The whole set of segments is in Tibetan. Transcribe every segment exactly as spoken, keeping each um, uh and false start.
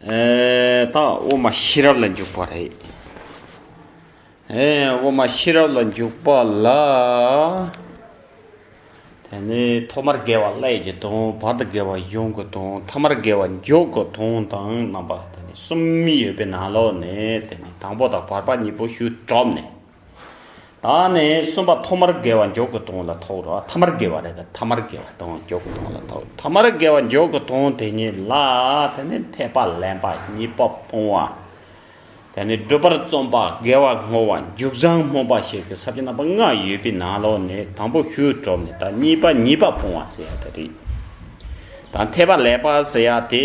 ཨེ། ད་དབུ་མ་ཤེས་རབ་ལ་འཇུག་པ་རེད། ཨེ། དབུ་མ་ཤེས་རབ་ལ་འཇུག་པ་ལ། དེ་ནས་ཐོག་མར་དགེ་བ་སླད་ཀྱི་དོན། བར་དུ་དགེ་བ་གཞུང་གི་དོན། ཐ་མར་དགེ་བ་མཇུག་གི་དོན་དང་རྣམ་པ་དེ་ནས་གསུམ་ཡོད་པའི་ནང་ལོགས་ནས། དེ་ནས་དང་པོ་དང་བར་པ་གཉིས་པོ་ཞུས་གྲུབ་ནས། ད་ནི་གསུམ་པ་ཐོག་མར་དགེ་བ་མཇུག་གི་དོན་ལ་ཐུག་རོ། ཐ་མར་དགེ་བ་རེད། ད་ཐ་མར་དགེ་བ་དང་མཇུག་གི་དོན་ལ་ཐུག་ཐ་མར་དགེ་བ་མཇུག་གི་དོན་དེ་ཉིད་ལ། དེ་ནི་འཐད་པ་ལེན་པ། རྙེད་པ་སྤོང་བ། དེ་ནི་སྒྲུབ་པར་བརྩོན་པ། དགེ་བ་བསྔོ་བ། མཇུག་བཟང་སྨོན་པ་ཞེས་ཀྱི་ས་བཅད་རྣམ་པ་ལྔ་ཡོད་པའི་ནང་ལོགས་ནས་དང་པོ་ཞུས་གྲུབ་ནས། ད་གཉིས་པ། རྙེད་པ་སྤོང་བ་ཟེར་ཡ་དེ་རེད། ད་འཐད་པ་ལེན་པ་ཟེར་ཡ་དེ།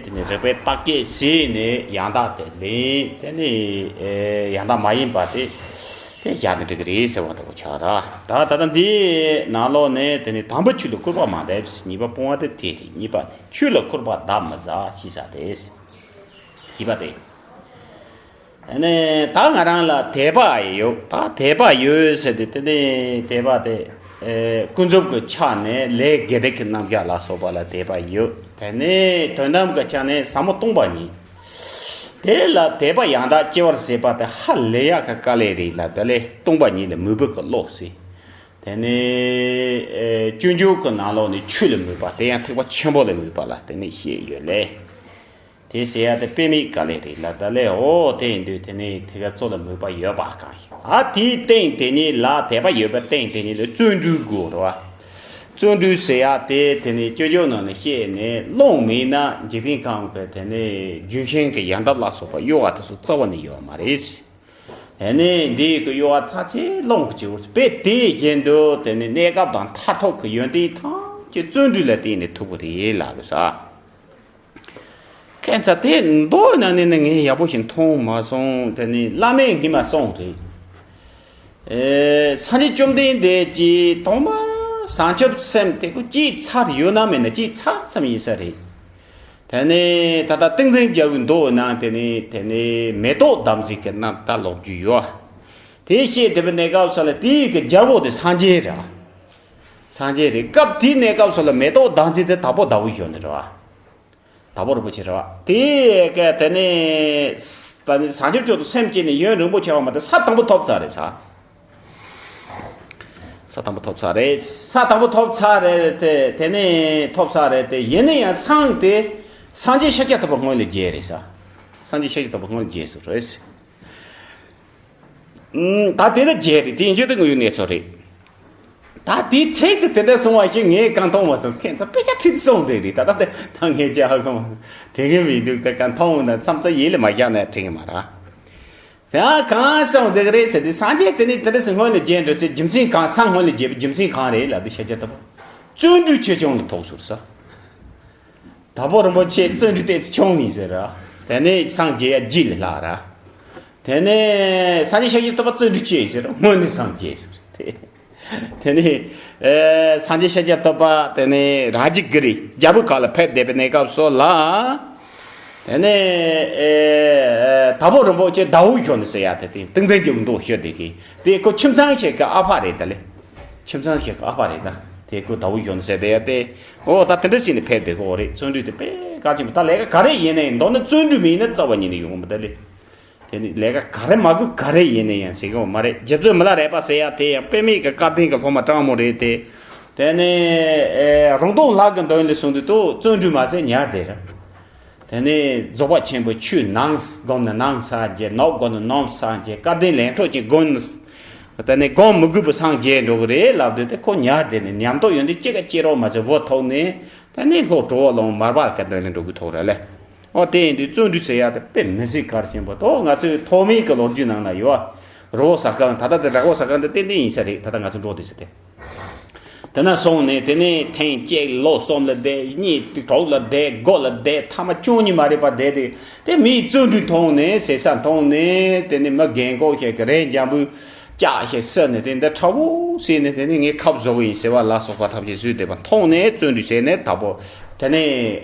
དེ་ནི་རིགས་པའི་བརྟག་དཔྱད་བྱས་ནས་ཡང་དག་དེ་ལེན། དེ་ནི་ཨེ་ཡང་དག་མ་ཡིན་པ་དེ། དེ་བཞག་ནས་འགྲིག་གི་རེད་ཟེར་བ་འདྲ་པོ་ཆགས་ར། ད་ད་ལྟ་འདིའི་ནང་ལོགས་ནས་དེ་ནི་དང་པོ་ཆོས་ལ་སྐུར་པ་མ་འདེབས། གཉིས་པ་སྤོང་བ་དེ་དེ་རེད། གཉིས་པ་ནི་ཆོས་ལ་སྐུར་པ་བརྡབ་མི་ཟ་ཞེས་ཟེར་ཏེ། བཞི་པ་དེ། ཨ་ནི་ད་ང་རང་ལ་དད་པ་ཡོད། ད་དད་པ་ཡོད་ཟེར་ཏེ། དེ་ནི་དད་པ་དེ་ཨེ་ཀུན་རྫོབ་ཀྱི་ཆ་ནས་ལས་དགེ་སྡིག་གི་རྣམ་གཞག་ལ་སོགས་པ་ལ་དད་པ་ཡོད། དེ་ནི་དོན་དམ་གྱི་ཆ་ནས་ཟབ་མོ་སྟོང་པ་ཉིད། དེ་ལ་དད་པ་ཡང་དག་སྐྱེ་བར་བྱེད་པ་དེ་ཧ་ལས་ཡག་གི་དཀའ་ལས་རེད་ལ། དེ་ལས་སྟོང་པ་ཉིད་ལ་མོས་པའི་གི་བློ་ཟེར། དེ་ནི་ཨེ་སྤྱོད་འཇུག་གི་ནང་ལོགས་ནས་ཆོས་ལ་མོས་པ། དེ་ཡང་ཐེག་པ་ཆེན་པོ་ལ་མོས་པ་ལ་དེ་ནི་བཤད་ཡོད་ལེ། དེ་ཟེར་ཡ་དེ་དཔེ་མེད་དཀའ་ལས་རེད་ལ། ད་ལས་འོ་དེ་ཡིན་དུས་དེ་ནི་ཐེག་པ་གཙོ་ལ་མོས་པ་ཡོད་པ་གང་ཞིག་ཨ། དེའི་སྟེང་དེ་ཉིད་ལ། དད་པ་ཡོད་པའི་སྟེང་དེ་ཉིད་ལ་བརྩོན་འགྲུས་དགོས་རེད་བ། བརྩོན་འགྲུས་ཟེར་ཡ་དེ་དེ་ནི་སྤྱོད་འཇུག་ནང་ནས་བཤད་ནས། བློ་མེད་ན་འཇིག་རྟེན་ཁམས་ཀྱི་དེ་ནི་ལྗོན་ཤིང་གི་ཡལ་འདབ་ལ་སོགས་པ་གཡོ་བ་དེ་ཚོ་རྩ་བ་ནས་ཡོད་མ་རེད། དེ་ནི་འདི་ཡི་གི་གཡོ་བ་ཐམས་ཅད་སློང་གི་བྱེད་པ་དཔེ་དེ་བཞིན་དུ། དེ་ནི་གནས་སྐབས་དང་མཐར་ཐུག་གི་ཡོན་ཏན་ཐམས་ཅད་བརྩོན་འགྲུས་ལ་བརྟེན་ནས་ཐུབ་པ་རེད་ལབ་པས་ས། ཁྱེད་ཚ་དེ་མདོ་ནང་ནས་ནི་ངས་ཡག་པོ་ཞིག་མཐོང་མ་སོང་། དེ་ནི་བླ་མས་སྔོན་མ་གསུངས་རེད། ཨེ། སངས་རྒྱས་བཅོམ་ལྡན་འདས་ཀྱིས་ཐོག་མར་བྱང་ཆུབ་སེམས་དེ་ཁོ་སྐྱེས་ཚར་ཡོད་ན་མེད་ན། སྐྱེས་ཚར་ཙམ་ཡིན་ས་རེད། དེ་ནས་ད་ལྟ་ཏིང་འཛིན་རྒྱལ་པོའི་མདོ་ནང་དེ་ནས་དེ་ནས་མེ་ཏོག་དམ་ཚིག་གི་རྣམ་ཐར་ལོ་རྒྱུས་ཡོད། དེ་བཤད་བསྡད་པའི་གནས་སྐབས་སུ་ལ་དེའི་གི་རྒྱལ་པོ་དེ་སངས་རྒྱས་རེད། སངས་རྒྱས་རེད། སྐབས་དེའི་གནས་སྐབས་སུ་ལ་མེ་ཏོག་དམ་ཚིག་དེ་དྭགས་པོ་ཟླ་བོ་གཞོན་ནུ་རེད་བ། དྭགས་པོ་རིན་པོ་ཆེ་རེད་བ། དེ་ག་དེ་ནས་ད་ནི་བྱང་ཆུབ་མཆོག་ཏུ་སེམས་བསྐྱེད་ནས་ཡུན་རིང་པོ་བྱས་པ་མ་གཏོགས་ས་དང་པོ་ཐོབ་ཚར་རེད་ས། ས་དང་པོ་ཐོབ་ཚར་རེད། ས་དང་པོ་ཐོབ་ཚར་རེད་དེ། དེ་ནས་ཐོབ་ཚར་རེད་དེ། ཡིན་ན་ཡང་སངས་དེ་སངས་རྒྱས་ཤཱཀྱ་ཐུབ་པ་སྔོན་ལ་རྒྱས་རེད་ས། སངས་རྒྱས་ཤཱཀྱ་ཐུབ་པ་སྔོན་ལ་རྒྱས་སོང་རེད། ཨུམ། ད་དེ་ལ་རྒྱས་རེད། དེ་ཡིན་རྒྱུ་དེ་དངོས་ཡོད་གནས་ཚུལ་རེད། ད་དེའི་ཚིག་དེ་དེ་འདྲ་གསུང་བ་ཞིག་ངས་གང་མཐོང་མ་སོང་། ཁྱེད་ཚོ་དཔེ་ཆ་ཁྲིད་སོང་དེ་རེད། ད་ད་དེ་ད་ངས་ཅི་ཧ་གོ་མ་སོང་། དྲན་གི་མི་འདུག་ད་གང་མཐོང་ན་མཚམས་མཚམས་ཡིད་ལ་མ་བཞག་ན་དྲན་གི་མ་རེད། ད་གང་སོང་དེ་ག་རེད་ཟེར་དུས། སངས་རྒྱས་དེ་ནི་དེ་འདྲ་སེ་སྔོན་ལ་རྒྱས་འགྲོ་ཚེ་རྒྱུ་མཚན་གང་། ས་སྔོན་ལ་རྒྱས་པའི་རྒྱུ་མཚན་གང་རེད་ལབ་དུས། ཤཱཀྱ་ཐུབ་པ་བརྩོན་འགྲུས་ཆེ་ཆུང་ལ་ཐུག་སོང་ས། དྭགས་པོ་རིན་པོ་ཆེ་བརྩོན་འགྲུས་ཏོག་ཙམ་ཆུང་ཡིན་ཟེར་ར། དེ་ནས་སངས་རྒྱས་ཡ་རྗེས་ལ་ལྷག་ར། དེ་ནས་སངས་རྒྱས་ཤཱཀྱ་ཐུབ་པ་བརྩོན་འགྲུས་ཆེ་ཟེར་ར། སྔོན་ནས་སངས་རྒྱས་ཟེར་ར། དེ་ནས་ཨེ་སངས་རྒྱས་ཤཱཀྱ་ཐུབ་པ་དེ་ནས་རཱ་ཇི་གི་རི་རྒྱལ་པོའི་ཁབ་ལ་ཕེབས་བསྡད་པའི་གནས་སྐབས་སུ་ལ། དེ་ནས་ཨེ་དྭགས་པོ་རིན་པོ་ཆེ་ཟླ་བོ་གཞོན་ནུ་ཟེར་ཡ་དེ། དེ་ཏིང་འཛིན་རྒྱལ་པོའི་མདོ་བཤད་བསྡད་མཁན་དེ་ཁོ་ཁྱིམ་ཚང་ཞིག་གི་ཨ་ཕ་རེད་ད་ལེ། ཁྱིམ་ཚང་ཞིག་གི་ཨ་ཕ་རེད་ད། དེ་ཁོ་ཟླ་བོ་གཞོན་ནུ་ཟེར་བསྡད་ཡ་དེ། འོ་ད་དེ་འདྲ་བྱས་ནས་ཕེབས་བསྡད་ཀྱི་ཡོད་རེད། བརྩོན་འགྲུས་དེ་དཔེ་གལ་ཆེན་པོ། ད་ལས་ཀ་ག་རེ་ཡིན་ན་ཡང་མདོར་ན་བརྩོན་འགྲུས་མེད་ན་རྩ་བ་ཉིད་ནས་ཡོང་གི་མི་འདུག་ལེ། དེ་ནི་ལས་ཀ་ག་རེ་མ་དགོས་ག་རེ་ཡིན་ན་ཡང་བྱེད་ཀྱི་ཡོད་མ་རེད། རྗེ་བཙུན་མི་ལ་རས་པ་ཟེར་ཡ་དེ་ཡང་དཔེ་མེད་ཀྱི་བཀའ་དྲིན་གྱི་སློབ་མ་སྤྲང་མོ་རེད་དེ། དེ་ནས་ཨེ་རང་སྟོང་ལྷ་གི་མདུན་ལ་སོང་དུས་ད་བརྩོན་འགྲུས་མ་བྱས་ཉལ་བསྡད་ར། དེ་ནས་རྫོགས་པ་ཆེན་པོའི་ཆོས་ནང་བསྒོམས་ན་ནང་སངས་རྒྱས། ནང་བསྒོམས་ན་ནང་སངས་རྒྱས། བཀའ་དྲིན་ལན་གྲངས་ཅན་བསྒོམས་ན། དེ་ནས་བསྒོམ་མི་དགོས་པའི་སངས་རྒྱས་འགྲོ་གི་རེད་ལབ་དུས། དེ་ཁོ་ཉལ་བསྡད་ནས་ཉམས་རྟོགས་ཡོད་དུས་གཅིག་ག་སྐྱེ་རོགས་མ་བྱས་བུ་ཐོག་ནས། དེ་ནས་ལྷོ་གྲུབ་དབང་བླ་མ་མར་པ་གི་མདུན་ལ་འགྲོ་གི་ཐོག་རེད་ལེ། ཨོ་དེ་ཡིན་དུས་བརྩོན་འགྲུས་ཟེར་ཡ་དེ་དཔེ་མི་སྲིད་གལ་ཆེན་པོ། ད་ང་ཚོའི་ཐོག་མའི་གི་ལོ་རྒྱུས་ནང་ན་ཡོད། རི་བོ་ཟ་ཁང་། ད་ལྟ་དེ་རི་བོ་ཟ་ཁང་དེ་ཏན་ཏན་ཡིན་ས་རེད། ད་ལྟ་ང་ཚོ་འགྲོ་དུས་ས་དེ། དེ་ན་སོང་ནས་དེ་ནས་ཐེངས་གཅིག་ལོ་གསུམ་ལ་བསྡད། གཉིས་དྲུག་ལ་བསྡད། དགུ་ལ་བསྡད། ཐ་མ་བཅུ་གཉིས་མ་རེད་པ་བསྡད་དེ། དེ་མིའི་བརྩོན་འགྲུས་མཐོང་ནས། ཟས་ཟ་མཐོང་ནས། དེ་ནས་མི་རྒན་གོག་ཞིག་གི་རས་འཇམ་པོའི་ལྕགས་ཞིག་བསིལ་ནས། དེ་འདི་ཁྲ་བོ་བྱས་ནས། དེ་ནས་ངས་ཁབ་བཟོ་གི་ཡིན་ཟེར་བ་ལ་སོགས་པ་ཐམས་ཅད་བཟོས་བསྡད་པ་མཐོང་ནས་བརྩོན་འགྲུས་བྱས་ནས། དྭགས་པོ་དེ་ནས་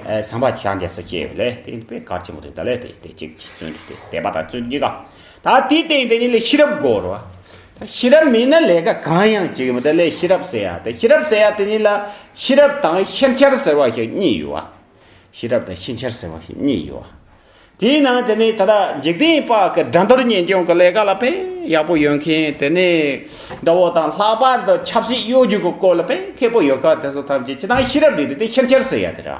ཨ་བྱམས་པ་ཤཱཀྱ་ས་སྐྱེས་པ་ལས། དེ་དཔེ་གལ་ཆེན་པོ་རེད་ད་ལས། དེ་དེ་གཅིག་བརྩོན་འགྲུས་དེ། དད་པ་དང་བརྩོན་འགྲུས་གཉིས་ཀ། ད་དེའི་སྟེང་དེ་ཉིད་ལ་ཤེས་རབ་དགོས་རེད་བ། ད་ཤེས་རབ་མེད་ན་ལས་ཀ་གང་ཡང་བྱེད་ཀྱི་མི། ད་ལས་ཤེས་རབ་ཟེར་ཡ་དེ། ཤེས་རབ་ཟེར་ཡ་དེ་ཉིད་ལ་ཤེས་རབ་དང་ཤེས་འཆར་ཟེར་བ་ཞིག་གཉིས་ཡོད་བ། ཤེས་རབ་དང་ཤེས་འཆར་ཟེར་བ་ཞིག་གཉིས་ཡོད་བ། དེའི་ནང་དེ་ནས་ད་ལྟ་འཇིག་རྟེན་པ་གི་དགྲ་འདོར་གཉེན་སྐྱོང་གི་ལས་ཀ་ལ་དཔེ་ཡག་པོ་ཡོད་མཁན། དེ་ནས་དགྲ་བོ་དང་ལྷག་པར་དུ་ཆབ་སྲིད་གཡོ་སྒྱུ་གི་སྐོར་ལ་དཔེ་མཁས་པོ་ཡོད་མཁན་དེ་ཚོ་ཐམས་ཅད་སྤྱིར་བཏང་ཤེས་རབ་རིགས་དེ་དེ་ཤེར་ཕྱིན་ཟེར་ཡ་དེ་ར།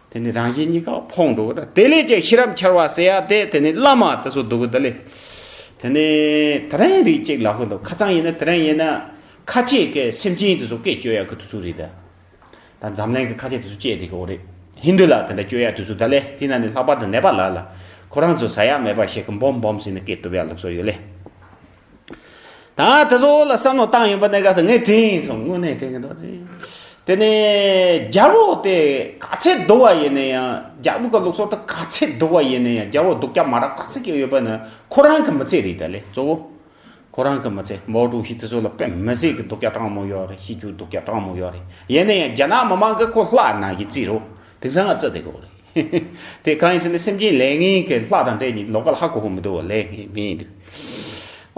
དེ་ནས་རང་གཞན་གཉིས་ཀ་ཕུང་འགྲོ་གི་ར། དེ་ལས་ཀྱང་ཤེས་རབ་འཆར་བ་ཟེར་ཡ་དེ་དེ་ནས་བླ་མ་དེ་ཚོ་འདུག་གི། དེ་ལས་དེ་ནས་དེ་རིང་རིགས་གཅིག་ལ་ཧུ་འདུག་ཁ་སང་ཡིན་ན་དེ་རིང་ཡིན་ན་ཁ་ཆེ་གི་སེམས་ཅན་དེ་ཚོ་སྐད་བཅོ་ཡ་གི་དུས་ཚོད་རེད་ད། ད་འཛམ་གླིང་གི་ཁ་ཆེ་དེ་ཚོ་སྐད་དེ་གི་འོ་རེད། ཧིན་དུ་ལ་དེ་འདྲ་བཅོ་ཡ་དུས་ཚོད་ད་ལས་དེ་ན་ནི་ལྷག་པར་དུ་ནད་པ་ལ་ལ་ཁོ་རང་ཚོ་ཟ་ཡ་མེད་པ་ཞིག་གི་འབོམ་འབོམ་ཟིན་ནས་སྐད་བཏུབ་ཡ་ལུགས་སྲོལ་ཡོད་ལེ། ད་དེ་ཚོ་ལ་བསམ་བློ་བཏང་ཡིན་པ་ནས་ག་ས་ངས་དྲན་སོང་། དངོས་གནས་དྲན་གི་འདུག་དེ་ནས་རྒྱལ་པོ་དེ་ག་ཚད་སྡུག་པ་ཡིན་ན་ཡང་། རྒྱལ་པོ་གི་ལུགས་སྲོལ་དེ་ག་ཚད་སྡུག་པ་ཡིན་ན་ཡང་། རྒྱལ་པོ་སྡུག་ཅག་མ་རབས་ག་ཚད་ཀྱི་ཡོད་པ་ན་ཁོ་རང་གི་མི་ཚེ་རེད་ད་ལེ་གཙོ་བོ། ཁོ་རང་གི་མི་ཚེ། མའོ་ཀྲུའུ་ཞི་དེ་ཚོ་ལ་དཔེ་མི་སྲིད་ཀྱི་སྡུག་ཅག་དྲང་མོ་ཡོད་རེད། ཤི་རྒྱུ་སྡུག་ཅག་དྲང་མོ་ཡོད་རེད། ཡིན་ན་ཡང་རྒྱ་ནག་མི་མང་གིས་ཁོ་ལྷག་ན་གི་རྩིས་རོ། དེང་སང་ང་རྩི་དེ་གོ་རེད། དེ་གང་ཡིན་ཟེར་ན་སེམས་ཅན་ལས་ངན་གྱི་ལྷག་དང་འདྲེས་ནི་ལོ་ག་ལ་ཧ་གོ་གོ་མི་འདུག་བ། ལས་ངན་མིན་འདུག་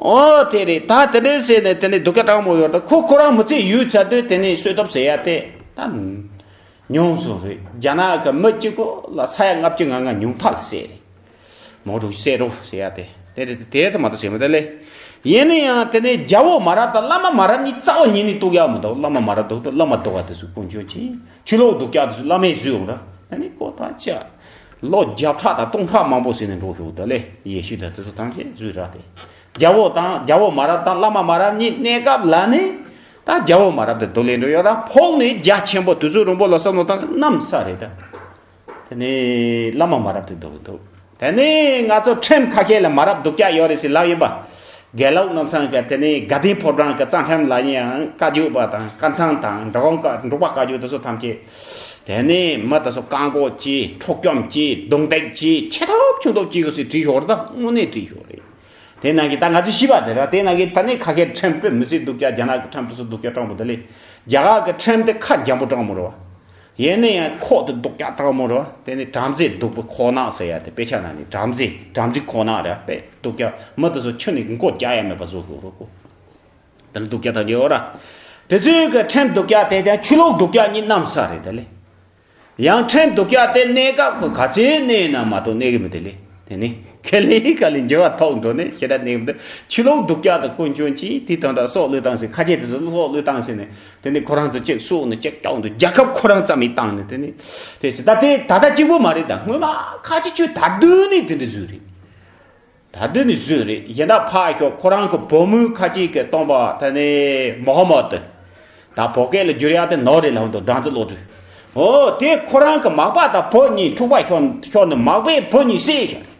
ཨོ་དེ་རེད། ད་དེ་འདྲས་ཟེར་ནས་དེ་ནས་སྡུག་ཅག་དྲང་མོ་ཡོད་རེད། ད་ཁོ་ཁོ་རང་མི་ཚེ་ཡུལ་ཚར་དུས་དེ་ནས་གསོད་ཐབས་ཟེར་ཡ་དེ་ད་ཉུང་སོང་རེད། རྒྱ་ནག་གི་མི་གཅིག་པོ་ལ་ས་ཡ་ལྔ་བཅུ་ང་ལྔ་ཉུང་མཐའ་ལ་བསད་རེད། མའོ་ཀྲུའུ་ཞི་བསད་རོགས་ཟེར་ཡ་དེ་དེ་རེད། དེ་ཚོ་མ་གཏོགས་བྱས་མི་འདུག་ལེ། ཡིན་ན་ཡང་དེ་ནས་རྒྱལ་པོ་མ་རབས་དང་བླ་མ་མ་རབས་གཉིས་རྩ་བ་ཉིད་ནས་གཏུག་ཡག་མི་འདུག་བླ་མ་མ་རབས་སྡུག་དང་བླ་མ་སྡུག་པ་དེ་ཚོ་དཀོན་མཆོག་གིས། ཆོས་ལུགས་སྡུག་ཅག་དེ་ཚོ་བླ་མས་བཟོས་ཡོང་ར། ད་ནི་ཁོ་ཐག་ཆོད། ལོ་བརྒྱ་ཕྲག་དང་སྟོང་ཕྲག་མང་པོ་ཟིན་ནས་འགྲོ་ཤོག་ད་ལེ། ཡེ་ཤུ་དང་དེ་ཚོ་ཐམས་ཅད་བཟོས་ར་དེ། རྒྱལ་པོ་དང་རྒྱལ་པོ་མ་རབས་དང་བླ་མ་མ་རབས་གཉིས་གནས་སྐབས་ལ་ནི་ད་རྒྱལ་པོ་མ་རབས་དེ་སྡུག་ལས་འགྲོ་ཡོད་ར། ཕོག་ནས་རྒྱ་ཆེན་པོ་དུས་ཚོད་རིང་པོ་ལ་བསམ་བློ་བཏང་གནམ་ས་རེད་ད། དེ་ནས་བླ་མ་མ་རབས་དེ་སྡུག་འདུག་དེ་ནས་ང་ཚོ་ཁྲིམས་ཁ་ཤས་ལ་མ་རབས་སྡུག་ཅག་ཡོད་རེད་ཟེར་ལབ་ཡིན་པ། དགེ་ལུགས་རྣམ་གསུམ་གྱི་དེ་ནས་དགའ་ལྡན་ཕོ་བྲང་གི་གཙང་ཁྲིམས་ལ་ཡིན་ཡང་བཀའ་བརྒྱུད་པ་དང་བཀའ་ཚང་དང་འབྲི་གུང་བཀའ་འབྲུག་པ་བཀའ་བརྒྱུད་དེ་ཚོ་ཐམས་ཅད། དེ་ནས་མི་དེ་ཚོ་བཀག་འགོག་བྱས། འཕྲོག་བཅོམ་བྱས། རྡུང་རྡེག་བྱས། ཆེ་ཐོབ་ཆུང་ཐོབ་བྱས་གི་སྲིད་བྲིས་ཤོར་ད་དངོས་གནས་བྲིས་ཤོར་རེད། དེ་ནང་གི་ད་ང་ཚོ་ཤི་བ་དེ་ར། དེ་ནང་གི་ད་ནི་ཁ་ཁའི་ཁྲིམས་དཔེ་མི་སྲིད་སྡུག་ཅག་རྒྱ་ནག་གི་ཁྲིམས་དེ་ཚོ་སྡུག་ཅག་དྲང་པོ་དེ་ལས། རྒྱ་གར་གི་ཁྲིམས་དེ་ཁ་འཇམ་པོ་དྲང་མོ་རེད་བ། ཡིན་ན་ཡང་ཁོག་དེ་སྡུག་ཅག་དྲང་མོ་རེད་བ། དེ་ནི་བྲམ་ཟེ་སྡུག་པོ་ཁོག་ནག་ཟེར་ཡ་དེ་དཔེ་ཆ་ནང་ནས་བྲམ་ཟེ་བྲམ་ཟེ་ཁོག་ནག་རེད་བ། དཔེ་སྡུག་ཅག་མི་དེ་ཚོ་ཁྱོན་ནས་མགོ་བཀྱག་ཡ་མེད་པ་བཟོ་དགོས་རེད་ཁོ། དེ་ནི་སྡུག་ཅག་དང་འགྱོ་ར། དེ་ཚོའི་གི་ཁྲིམས་སྡུག་ཅག་དེ་དང་ཆོས་ལུགས་སྡུག་ཅག་གཉིས་གནམ་ས་རེད་དེ་ལས། ཡང་ཁྲིམས་སྡུག་ཅག་དེ་གནས་སྐབས་ཁོ་ག་ཚོད་གནས་ན་མ་གཏོགས་གནས་གི་མི་དེ་ལས། དེ་ནི་ཁེ་ལས་ཁ་ལས་འགྱུར་བ་ཐོག་འགྲོ་ནས་ཞེ་དྲག་གནས་གི་མི་འདུག་ཆོས་ལུགས་སྡུག་ཅག་དང་དཀོན་མཆོག་གིས་དེ་དོན་དག་སྲོག་བློས་བཏང་ཟེར། ཁ་ཆེ་དེ་ཚོ་སྲོག་བློས་བཏང་ཟེར་ནས་དེ་ནི་ཁོ་རང་ཚོ་གཅིག་སྲོག་ནི་གཅིག་བཅག་འདུག་རྒྱལ་ཁབ་ཁོ་རང་ཙམ་ཡིས་བཏང་ནས་དེ་ནི་དེ་ཟེར། ད་དེ་ད་ལྟ་གཅིག་པོ་མ་རེད། ད་སྔོན་མ་ཁ་ཆེ་ཆོས་ད་དུང་ནི་དེ་འདྲ་བཟོས་རེད། ད་དུང་ནི་བཟོས་རེད། གཞན་དག་ཕར་ཞོག་ཁོ་རང་གི་བུ་མོའི་ཁ་ཆེ་གི་སྟོན་པ་དེ་ནི་མོ་ཧ་མད། ད་བོད་སྐད་ལ་བསྒྱུར་ཡག་དེ་ནོར་རེད་ལབ་འདུག་སྦྲང་རྩི་བློ་གྲོས། འོ་དེ་ཁོ་རང་གི་མག་པ་དང་བུ་གཉིས་འཁྲུག་པ་ཤོར་ཤོར་ནས་མག་པས་བུ་གཉིས་བསད་བཞག་རེད།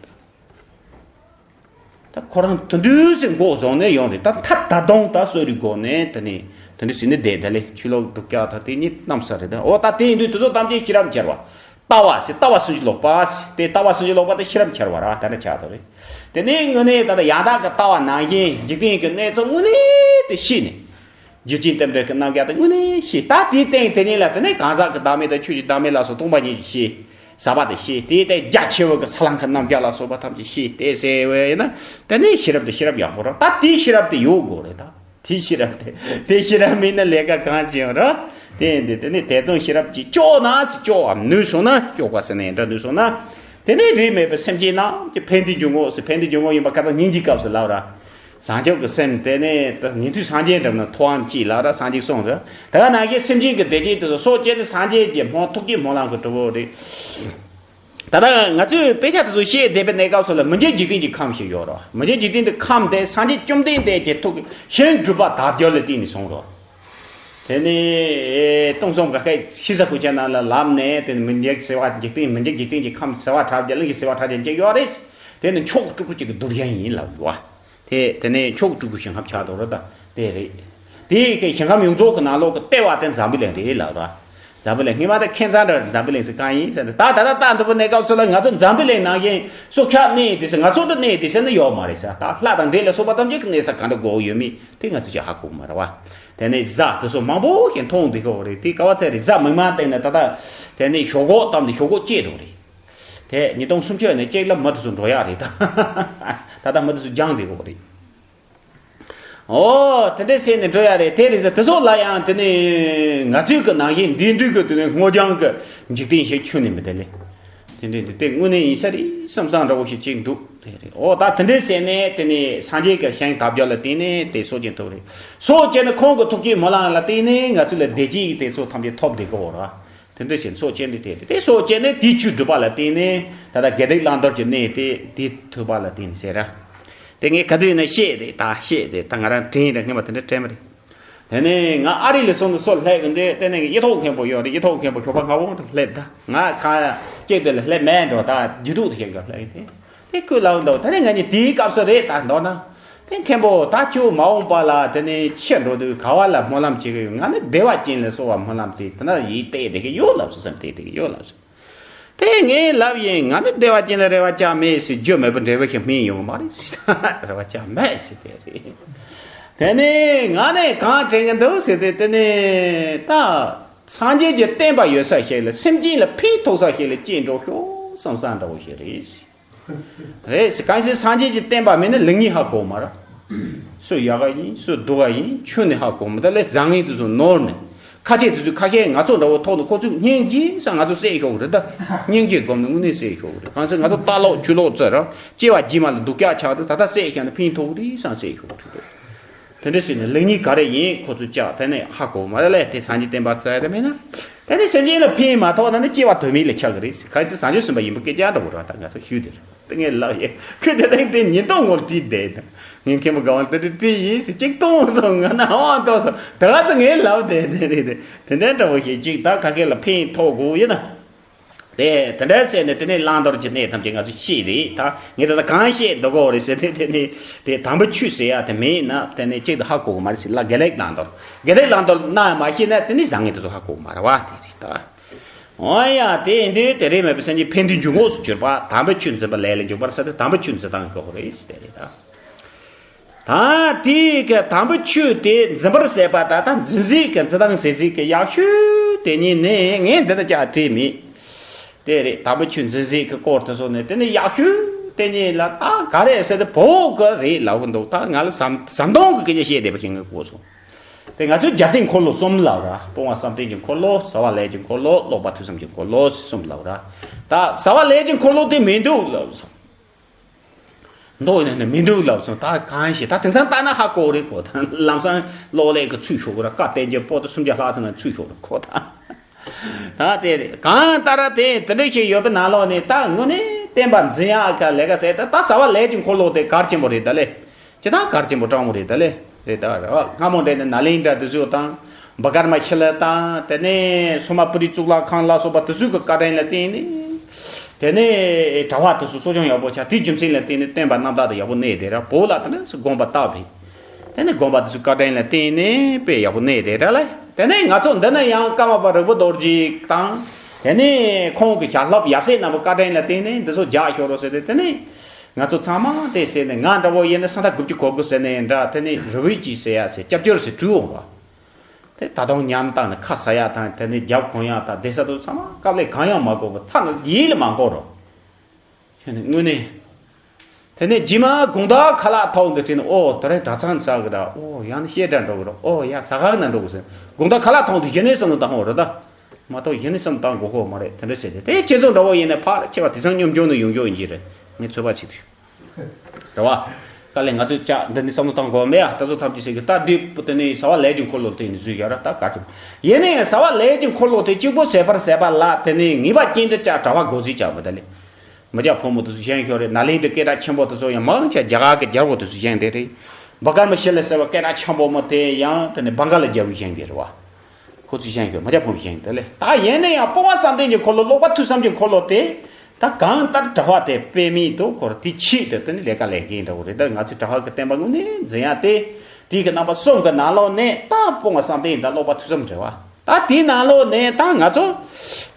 ད་ཁོ་རང་དེ་འདྲ་ཟེར་མགོ་བཟུང་ནས་ཡོང་རེད། ད་ད་ད་དུང་ད་གསོ་རིག་སྒོ་ནས་དེ་ནི་དེ་འདྲ་ཟེར་ནས་བསྡད་ད་ལེ། ཆོས་ལུགས་སྡུག་ཅག་ད་དེ་གཉིས་གནམ་ས་རེད། ད་འོ་ད་དེ་ཡིན་དུས་དེ་ཚོ་ཐམས་ཅད་ཤེས་རབ་འཆལ་བ། ལྟ་བ་ཟེར། ལྟ་བ་སུམ་ཅུ་ལོག་པ་ཟེར། དེ་ལྟ་བ་སུམ་ཅུ་ལོག་པ་དེ་ཤེས་རབ་འཆལ་བ་ར་དེ་འདྲ་ཆགས་འདུག་རེད། དེ་ནས་དངོས་གནས་ད་ལྟ་ཡང་དག་གི་ལྟ་བ་ནང་བཞིན་འཇིག་རྟེན་གྱི་གནས་ཚུལ་དངོས་གནས་དེ་ཤེས་ནས། རྒྱུ་རྐྱེན་རྟེན་འབྲེལ་གྱི་རྣམ་གཞག་དེ་དངོས་གནས་ཤེས། ད་དེའི་སྟེང་དེ་ཉིད་ལ་དེ་ནས་གང་ཟག་གི་བདག་མེད་དང་ཆོས་ཀྱི་བདག་མེད་ལ་སོགས་སྟོང་པ་ཉིད་ཀྱི་ཤེས། ཟབ་པ་དེ་ཤེས། དེའི་སྟེང་རྒྱ་ཆེ་བོ་གི་ས་ལམ་གྱི་རྣམ་གཞག་ལ་སོགས་པ་ཐམས་ཅད་ཤེས་ཏེ་ཟེར་བས་ན། དེ་ནས་ཤེས་རབ་དེ་ཤེས་རབ་ཡག་པོ་རེད། ད་དེའི་ཤེས་རབ་དེ་ཡོད་དགོས་རེད་ད། དེའི་ཤེས་རབ་དེ། དེའི་ཤེས་རབ་མེད་ན་ལས་ཀ་གང་བྱེད་ཡོང་ར། དེ་ཡིན་དུས་དེ་ནས་དེ་ཙམ་ཤེས་རབ་ཀྱིས་ལྕོགས་ན་ཟེར། ལྕོགས་བམ་ནུས་སོང་ན། ལྕོགས་པ་ཟེར་ན་ཡིན་འདྲ་ནུས་སོང་ན། དེ་ནས་རིས་མེད་པའི་སེམས་ཅན་རྣམས་ཀྱི་ཕན་བདེའི་འཇུག་ངོགས་ཟེར། ཕན་བདེའི་འཇུག་ངོགས་ཡིན་པ་ཁ་སང་སྙིང་རྗེའི་སྐབས་སུ་ལབ་ར། བྱང་ཆུབ་ཀྱི་སེམས་དེ་ནས་ད་ཉན་ཐོས་སངས་རྒྱས་འགྲུབ་ན་ཐོབ་བམ་ཅིག་ལབ་ར། སངས་རྒྱས་གསུངས་ར། ད་ག་ནང་བཞིན་སེམས་ཅན་གྱི་བདེ་སྐྱིད་དེ་ཚོ་སྲོག་བཅད་ནས་སངས་རྒྱས་ཀྱི་སྨོན། ཐུགས་ཀྱི་སྨོན་ལམ་གྱི་གྲུབ་པོ་རེད། ད་ལྟ་ང་ཚོས་དཔེ་ཆ་དེ་ཚོ་བཤད་བསྡད་པའི་གནས་སྐབས་སུ་ལ་མི་མཇེད་འཇིག་རྟེན་གྱི་ཁམས་ཤིག་ཡོད་ར། མི་མཇེད་འཇིག་རྟེན་གྱི་ཁམས་དེ་སངས་རྒྱས་བཅོམ་ལྡན་འདས་ཀྱི་ཐུགས་ཀྱི་ཞིང་སྒྲུབ་པ་དལ་འབྱོར་ལ་བརྟེན་ནས་བྱུང་ར། དེ་ནས་སྟོང་གསུམ་ག་ཁའི་ཤེས་བྱ་ཀུན་ཁྱབ་ནང་ལ་ལབ་ནས། དེ་ནི་མི་མཇེད་བྱེ་བ་འཇིག་རྟེན། མི་མཇེད་འཇིག་རྟེན་གྱི་ཁམས་བྱེ་བ་ཕྲག་བརྒྱ། གླིང་གི་བྱེ་བ་ཕྲག་བརྒྱ་ཅིག་ཡོད་རེད། དེ་ནི་མཆོག་སྤྲུལ་སྐུ་གཅིག་གི་དུར་ཁྱོན་ཡིན་ལབ་འདུག་བ། དེ་དེ་ནས་མཆོག་སྤྲུལ་སྐུའི་ཞིང་ཁམས་ཆགས་འདུག་ར། ད་དེ་རེད། དེའི་གི་ཞིང་ཁམས་ཡོངས་རྫོགས་ཀྱི་ནང་ལོགས་ཀྱི་ལྟེ་བ་དེ་འཛམ་བུ་གླིང་རེད་ལབ་ར། འཛམ་བུ་གླིང་སྔོན་མ་ད་ཁྱད་མཚར་འདྲ། འཛམ་བུ་གླིང་ཟེར་གང་ཡིན་ཟེར་ན། ད་ད་ལྟ་ལྟ་འདུག་པའི་གནས་སྐབས་སུ་ལ་ང་ཚོ་འཛམ་བུ་གླིང་ནང་བཞིན་སྲོག་ཆགས་གནས་དེ་ཟེར། ང་ཚོ་འདི་གནས་དེ་ཟེར་ན་ཡོད་མ་རེད་ཟེར། ད་ལྷ་དང་འདྲེ་ལ་སོགས་པ་ཐམས་ཅད་ཀྱི་གནས་ས་ག་འདྲ་དགོས་ཡོད་མེད་དེ་ང་ཚོས་ཅིག་ཧ་གོ་གི་མ་རེད་བ། དེ་ནས་གཟའ་དེ་ཚོ་མང་པོ་ཞིག་མཐོང་བསྡད་ཀྱི་ཡོད་རེད། དེ་ག་བ་ཚད་རེད། གཟའ་མིག་དམར་བཏང་ནས་ད་ལྟ་དེ་ནས་ཞོག་ཁོག་བཏབ་ནས་ཞོག་ཁོག་བཅད་འགྲོ་རེད། དེ་ཉིས་སྟོང་སུམ་ཅུ་ནས་གཅིག་ལ་མི་དེ་ཚོ་འགྲོ་ཡག་རེད་ད། ད་ལྟ་མི་དེ་ཚོ་སྦྱངས་བསྡད་ཀྱི་ཡོད་རེད། ཨོ་དེ་འདྲས་བྱས་ནས་འགྲོ་ཡག་རེད། དེ་རེད་ད། དེ་ཚོ་ལ་ཡང་དེ་ནས་ང་ཚོའི་གི་ནང་བཞིན་འདི་འདྲའི་གི་དེ་ནས་སྔོ་ལྗང་གི་འཇིག་རྟེན་ཞིག་ཁྱོན་ནས་མི་དེ་ལས། དེ་འདྲའི་འདི་དེ་དངོས་གནས་ཡིན་ས་རེད་བསམ་བསམ་འདྲ་བོ་ཞིག་ཅིག་འདུག་དེ་རེད། ཨོ་ད་དེ་འདྲའི་ཟེར་ནས་དེ་ནས་སངས་རྒྱས་ཀྱི་ཞིང་དག་རྒྱུ་ལ་བརྟེན་ནས་དེ་སྲོག་བཅད་ཐུབ་རེད། སྲོག་བཅད་ནས་ཁོང་གི་ཐུགས་ཀྱི་སྨོན་ལམ་ལ་བརྟེན་ནས་ང་ཚོ་ལ་བདེ་སྐྱིད་དེ་ཚོ་ཐམས་ཅད་ཐོབ་བསྡད་ཀྱི་ཡོད་རེད། དེ་འདྲ་བྱས་ནས་སྲོག་བཅད་ནས་དེ་དེ་སྲོག་བཅད་ནས་དེའི་ཆོས་སྒྲུབ་པ་ལ་བརྟེན་ནས་ད་ལྟ་དགེ་སྡིག་བླང་དོར་གྱི་གནས་དེ་དེ་ཐོབ་པ་ལ་བརྟེན་ནས་ཟེར་ར། དེ་ངས་ག་དུས་ནས་བཤད་རེད། ད་བཤད་རེད། ད་ང་རང་དྲན་རེད། སྔོན་མ་དེ་འདྲ་དྲན་པ་རེད། དེ་ནས་ང་ཨ་རི་ལ་སོང་ནས་སོ་སླེབས་འདི་དེ་ནས་ཡེ་ཐོག་མཁན་པོ་ཡོད་རེད། ཡེ་ཐོག་མཁན་པོ་ཞོགས་པ་སྔ་པོ་དུ་སླེབས། ད་ང་གང་ཅིག་དེ་ལ་སླེབས་མེད་འགྲོ། ད་རྒྱུ་དུག་དུ་ཞིག་ག་སླེབས་ཏེ་དེ་ཁོས་ལབ་འདུག་དེ་ནས་ང་གཉིས་དེའི་སྐབས་སུ་རེད། ད་མདོར་ན་དེ་མཁན་པོ་ད་ཁྱོད་མ་འོངས་པ་ལ་དེ་ནས་ཤི་འགྲོ་དུས་ག་བ་ལ་སྨོན་ལམ་བྱེད་ཀྱི་ཡོད། ང་ནི་བདེ་བ་ཅན་ལ་གསོལ་བ་སྨོན་ལམ་དེ་དེ་ན་ཡིད་གཏད་བསྡད་ཀྱི་ཡོད་ལབ་སོང་། སེམས་གཏད་བསྡད་ཀྱི་ཡོད་ལབ་སོང་། དེ་ངས་ལབ་ཡིན། ང་ནི་བདེ་བ་ཅན་ལ་རེ་བ་བཅག་མེད་ཟེར། རྒྱུ་མེད་པར་འབྲས་བུ་ཞིག་སྨིན་ཡོང་གི་མ་རེད་ཟེར། རེ་བ་བཅག་མེད་ཟེར་དེ་རེད། དེ་ནས་ང་ནས་གང་དྲན་གྱི་འདུག་ཟེར་དུས་དེ་ནས་ད་སངས་རྒྱས་ཀྱི་བསྟན་པ་ཡོད་ས་ཞིག་ལ་སེམས་ཅན་ལ་ཕན་ཐོགས་ས་ཞིག་ལ་སྐྱེས་འགྲོ་ཤོག་བསམ་བསམ་འདྲ་བོ་ཞིག་རེད་ཟེར། རེད་ཟེར། གང་ཞིག་སངས་རྒྱས་ཀྱི་བསྟན་པ་མེད་ན་ལེགས་ཉེས་ཧ་གོ་མ་ར། སུ་ཡག་ག་ཡིན་སུ་སྡུག་ག་ཡིན་ཁྱོན་ནས་ཧ་གོ་མ། ད་ལས་བཟང་ངན་དེ་ཚོ་ནོར་ནས་ཁ་ཆད་དེ་ཚོ་ཁ་ཤས་ང་ཚོ་འདྲ་བོ་ཐོག་ནས་ཁོ་ཚོས་སྙིང་རྗེ་ས་ང་ཚོ་བསད་ཤོག་རེད། ད་སྙིང་རྗེ་སྒོམ་ནས་དངོས་གནས་བསད་ཤོག་རེད། གང་ཟེར་ང་ཚོ་ལྟ་ལོག་ཆུ་ལོག་ཙེ་ར་སྐྱེ་བ་རྗེས་མ་ལ་སྡུག་ཅག་ཆགས་འགྲོ། ད་ལྟ་བསད་ཤག་ན་ཕན་ཐོགས་རེད་བསམ་བསད་ཤོག་རེད། དེ་འདྲ་ཟེར་ནས་ལེགས་ཉེས་ག་རེ་ཡིན་ཁོ་ཚོས་བཅག་དེ་ནས་ཧ་གོ་མ་རེད་ལས། དེ་སངས་རྒྱས་བསྟན་པ་བཙལ་ཡ་དེ་མེད་ན་དེ་ནས་སེམས་ཅན་ལ་ཕན་མ་ཐོགས་ན་ནི་སྐྱེ་བ་དོན་མེད་ལ་ཆགས་ཀྱི་རེད་ཟེར། གལ་སྲིད་བཟང་སྤྱོད་ཟིན་པ་ཡིན་པ་སྐད་ཆ་འདྲ་བོ་ར། ད་ང་ཚོ་ཞུས་དེ་རེད། དེ་ངས་ལབ་ཡས་ཁོས་དེ་དང་དེ་ཉིན་ཐོ་ངོ་བྲིས་བསྡད་དང་། ངས་མཁན་པོ་ག་བ་དེ་འདྲ་བྲིས་ཡིན་ཟེར་གཅིག་གཏོང་སོང་། ང་ན་ཧ་ཏོ་སོང་། ད་ག་ཚོད་ངས་ལབ་བསྡད་དེ་རེད། དེ་དེ་འདྲ་འདྲ་བོ་ཞིག་གཅིག་ད་ག་གེ་ལ་ཕན་ཐོགས་དགོས་ཡིན་ན། དེ་དེ་འདྲ་ཟེར་ནས་དེ་ནས་བླང་དོར་གྱི་གནས་ཐམས་ཅད་ང་ཚོས་ཤེས་རེད། ད་ངས་ད་ལྟ་གང་བཤད་འདུག་གོ་རེད་ཟེར་ནས་དེ་ནས་དེ་དམ་པའི་ཆོས་ཟེར་ཡ་དེ་མེད་ན་དེ་ནས་གཅིག་ཏུ་ཧ་གོ་གི་མ་རེད་ཟེར་ལ། དགེ་ལེགས་བླང་དོར་དགེ་ལེགས་བླང་དོར་ན་མ་ཤེས་ན་དེ་ནས་བཟང་ངན་དེ་ཚོ་ཧ་གོ་གི་མ་རེད་བ། དེ་རེད་ད། འོ་ཡ་དེ་ཡིན་དུས་དེ་རེས་མེད་པའི་སེམས་ཀྱི་ཕན་བདེའི་འཇུག་ངོགས་སུ་གྱུར་པ་དམ་པའི་ཆོས་འཛིན་པ་ལས་ལ་འཇུག་པར་ཟེར་ཏེ་དམ་པའི་ཆོས་འཛིན་སྟངས་ཀྱི་སྐོར་རེད་ཟེར་དེ་རེད་ད། ད་དེའི་གི་དམ་པའི་ཆོས་དེ་འཛིན་པར་ཟད་པ་ད་ལྟ་འཛིན་སྲིད་ཀྱི་འཛིན་སྟངས་ཟེར་སྲིད་ཀྱི་ཡག་ཤོས་དེ་ཉིད་ནི་ངས་འདི་ལ་ཅག་བྲིས་མེད། དེ་རེད། དམ་པའི་ཆོས་འཛིན་སྲིད་ཀྱི་སྐོར་དེ་ཚོ་ནི་དེ་ནི་ཡག་ཤོས་དེ་ཉིད་ལ་ད་ག་རེ་ཟེར་ཏེ་བོད་གི་རེད་ལབ་གི་འདུག་ད་ང་ལ་ཟམ་ཟམ་གདོང་གི་སྐད་ཆ་བཤད་བསྡད་པ་ཞིག་ངས་གོ་སོང་། དེ་ང་ཚོའི་རྒྱལ་བསྟན་འཁོར་ལོ་གསུམ་ལབ་ར། སྤོང་བ་བསམ་གཏན་གྱི་འཁོར་ལོ། བྱ་བ་ལས་ཀྱི་འཁོར་ལོ། ཀློག་པ་ཐོས་བསམ་གྱི་འཁོར་ལོ་གསུམ་ལབ་ར། ད་བྱ་བ་ལས་ཀྱི་འཁོར་ལོ་དེ་མི་འདུག་ལབ་སོང་། མདོ་ནས་ནི་མི་འདུག་ལབ་སོང་། ད་གང་ཞིག་ད་དེང་སང་ལྟ་ན་ཧ་གོ་རེད་གོ། ད་ལམ་སང་གློག་ཀླད་ཀྱི་ཚུད་ཤོག་གི་ར། བཀའ་བསྟན་འགྱུར་པོ་ཏི་སུམ་བརྒྱ་ལྷག་ཙམ་ན་ཚུད་ཤོག་གི་ར་གོ། ད་ད་དེ་རེད། གང་ལྟར་དེ་དེ་འདྲ་ཞིག་ཡོད་པའི་ནང་ལོགས་ནས་ད་དངོས་གནས་བསྟན་པ་འཛིན་ཡག་ག་ལས་ཀ་ཟེར་ད་ད་བྱ་བ་ལས་ཀྱི་འཁོར་ལོ་དེ་གལ་ཆེན་པོ་རེད་ད་ལེ། ཇི་ལྟར་གལ་ཆེན་པོ་དྲང་མོ་རེད་ད་ལེ། རེད་ད་རེད་བ། སྔ་མོ་འདྲ་ནས་ནཱ་ལེནྡྲ་དེ་ཚོ་དང་། བ་གར་མ་ཤི་ལ་དང་། དེ་ནས་སོ་མ་པུ་རི་གཙུག་ལག་ཁང་ལ་སོགས་པ་དེ་ཚོའི་གི་བཀའ་དྲིན་ལ་བརྟེན་ནས། དེ་ནས་གྲྭ་པ་དེ་ཚོ་གསོ་སྐྱོང་ཡག་པོ་བྱ། དེའི་རྒྱུ་མཚན་ལ་བརྟེན་ནས་བསྟན་པ་རྣམ་དག་དང་ཡག་པོ་གནས་བསྡད་ར། བོད་ལ་དེ་འདྲ་སེ་དགོངས་པ་བཏབ་རེད། དེ་ནས་དགོངས་པ་དེ་ཚོའི་བཀའ་དྲིན་ལ་བརྟེན་ནས་དཔེ་ཡག་པོ་གནས་བསྡད་ར་ལེ། དེ་ནས་ང་ཚོ་འདི་ན་ཡང་ཀརྨ་པ་རིག་པ་རྡོ་རྗེ་དང་། དེ་ནས་ཁོང་གི་ཞལ་སློབ་ཡབ་སྲས་རྣམ་པ་བཀའ་དྲིན་ལ་བརྟེན་ནས་འདི་ཚོ་རྒྱག་ཤོག་རོགས་ཟེར་ཏེ། དེ་ནས་ང་ཚོ་ཚང་མ་དེ་ཟེར་ནས། ང་འདྲ་བོ་ཡིན་ན་ས་མཐའ་དགུ་བཅུ་གོ་དགུ་ཟེར་ནས་འདྲ། དེ་ནས་རི་བོའི་སྐྱིད་ཟེར་ཡ་ཟེར་སྐྱབས་བཅོལ་ཟེར་བྲིས་འོང་བ། དེ་ད་དུང་ཉམས་བཏང་ནས་ཁ་ཟ་ཡ་དང་། དེ་ནས་རྒྱབ་གོན་ཡ་དང་བསྡད་ས་དེ་ཚང་མ་དཀའ་ལས་གང་ཡང་མ་དགོས་པ་ཐག་ནས་ཡིད་ལ་མ་འགོར་རོ། ཁྱོད་ནི་དངོས་གནས། དེ་ནས་རྗེས་མ་དགོང་དག་ཁ་ལག་ཐོག་འདི་བྲིས་ནས། ཨོ་ད་རེས་གྲྭ་ཚང་ཚར་གི་ར། ཨོ་ཡང་ན་བཤད་གྲྭ་འགྲོ་གི་ར། ཨོ་ཡ་ཟ་གར་ན་འགྲོ་གི་ཟེར། དགོང་དག་ཁ་ལག་ཐོག་འདི་གཞི་ནས་བསམ་བློ་བཏང་འོང་ར་ད། མ་གཏོགས་གཞི་ནས་བསམ་བཏང་དགོས་ཀྱི་མ་རེད། དེ་འདྲ་ཟེར་ཏེ། དེ་ཁྱེད་ཚོ་འདྲ་བོ་ཡིན་ན་ཕར་ཁྱེད་པ་དེང་སང་སྙོམས་འཇུག་ནས་ཡོང་རྒྱུ་ཡིན་གྱི་རེད། ངས་ཚོད་དཔག་བྱེད་དུས། རེད་བ། དཀའ་ལས་ང་ཚོས་ཅག་འདི་ནས་བསམ་བློ་བཏང་དགོས་མེད་ཡ། ད་ཚོ་ཐམས་ཅད་ཟེར་གི་ད་འདི་པོ་དེ་ནས་བྱ་བ་ལས་ཀྱི་འཁོར་ལོ་དེ་ནས་བཟོས་བཞག་ར། ད་ག་ཚོད་ཡིན་ནའི་བྱ་བ་ལས་ཀྱི་འཁོར་ལོ་དེ་གཅིག་པོ་ཟད་པར་ཟད་པ་ལ། དེ་ནས་ངེས་པ་ཅན་དུ་ཅག་གྲྭ་པ་དགོས་ཟེར་ཅག་མི་ད་ལེ། མི་སྐྱ་ཕོ་མོ་དེ་ཚོ་བཞེངས་ཤོག་རེད། ནཱ་ལེནྡྲའི་སྐད་གྲགས་ཆེན་པོ་དེ་ཚོ་ཡང་མང་ཆེ་རྒྱ་གར་གྱི་རྒྱལ་པོ་དེ་ཚོ་བཞེངས་དེ་རེད། བ་གར་མ་ཤི་ལ་ཟེར་བ་སྐད་གྲགས་ཆེན་པོ་མོ་དེ་ཡང་དེ་ནས་བང་ག་ལ་རྒྱལ་པོས་བཞེངས་དེ་རེད་བ། ཁོ་ཚོས་བཞེངས་ཤོག་མི་སྐྱ་ཕོ་མོས་བཞེངས་དེ་ལེ། ད་ཡིན་ན་ཡང་སྤོང་བ་བསམ་གཏན་གྱི་འཁོར་ལོ། ཀློག་པ་ཐོས་བསམ་གྱི་འཁོར་ལོ་དེ། ད་གང་ལྟར་གྲྭ་པ་དེ་དཔེ་མེད་དུ་འཁོར་དེ་ཆེད་དུ་དེ་ནི་ལས་ཀ་ལས་མཁན་འདྲ་བོ་རེད། ད་ང་ཚོའི་གྲྭ་པ་གི་བསྟན་པ་དངོས་གནས་འཛིན་ཡ་དེ། དེའི་གི་རྣམ་པ་གསུམ་གི་ནང་ལོགས་ནས་ད་སྤོང་བ་བསམ་གཏན་དང་ཀློག་པ་ཐོས་བསམ་རེད་བ། ད་དེའི་ནང་ལོགས་ནས་ད་ང་ཚོ་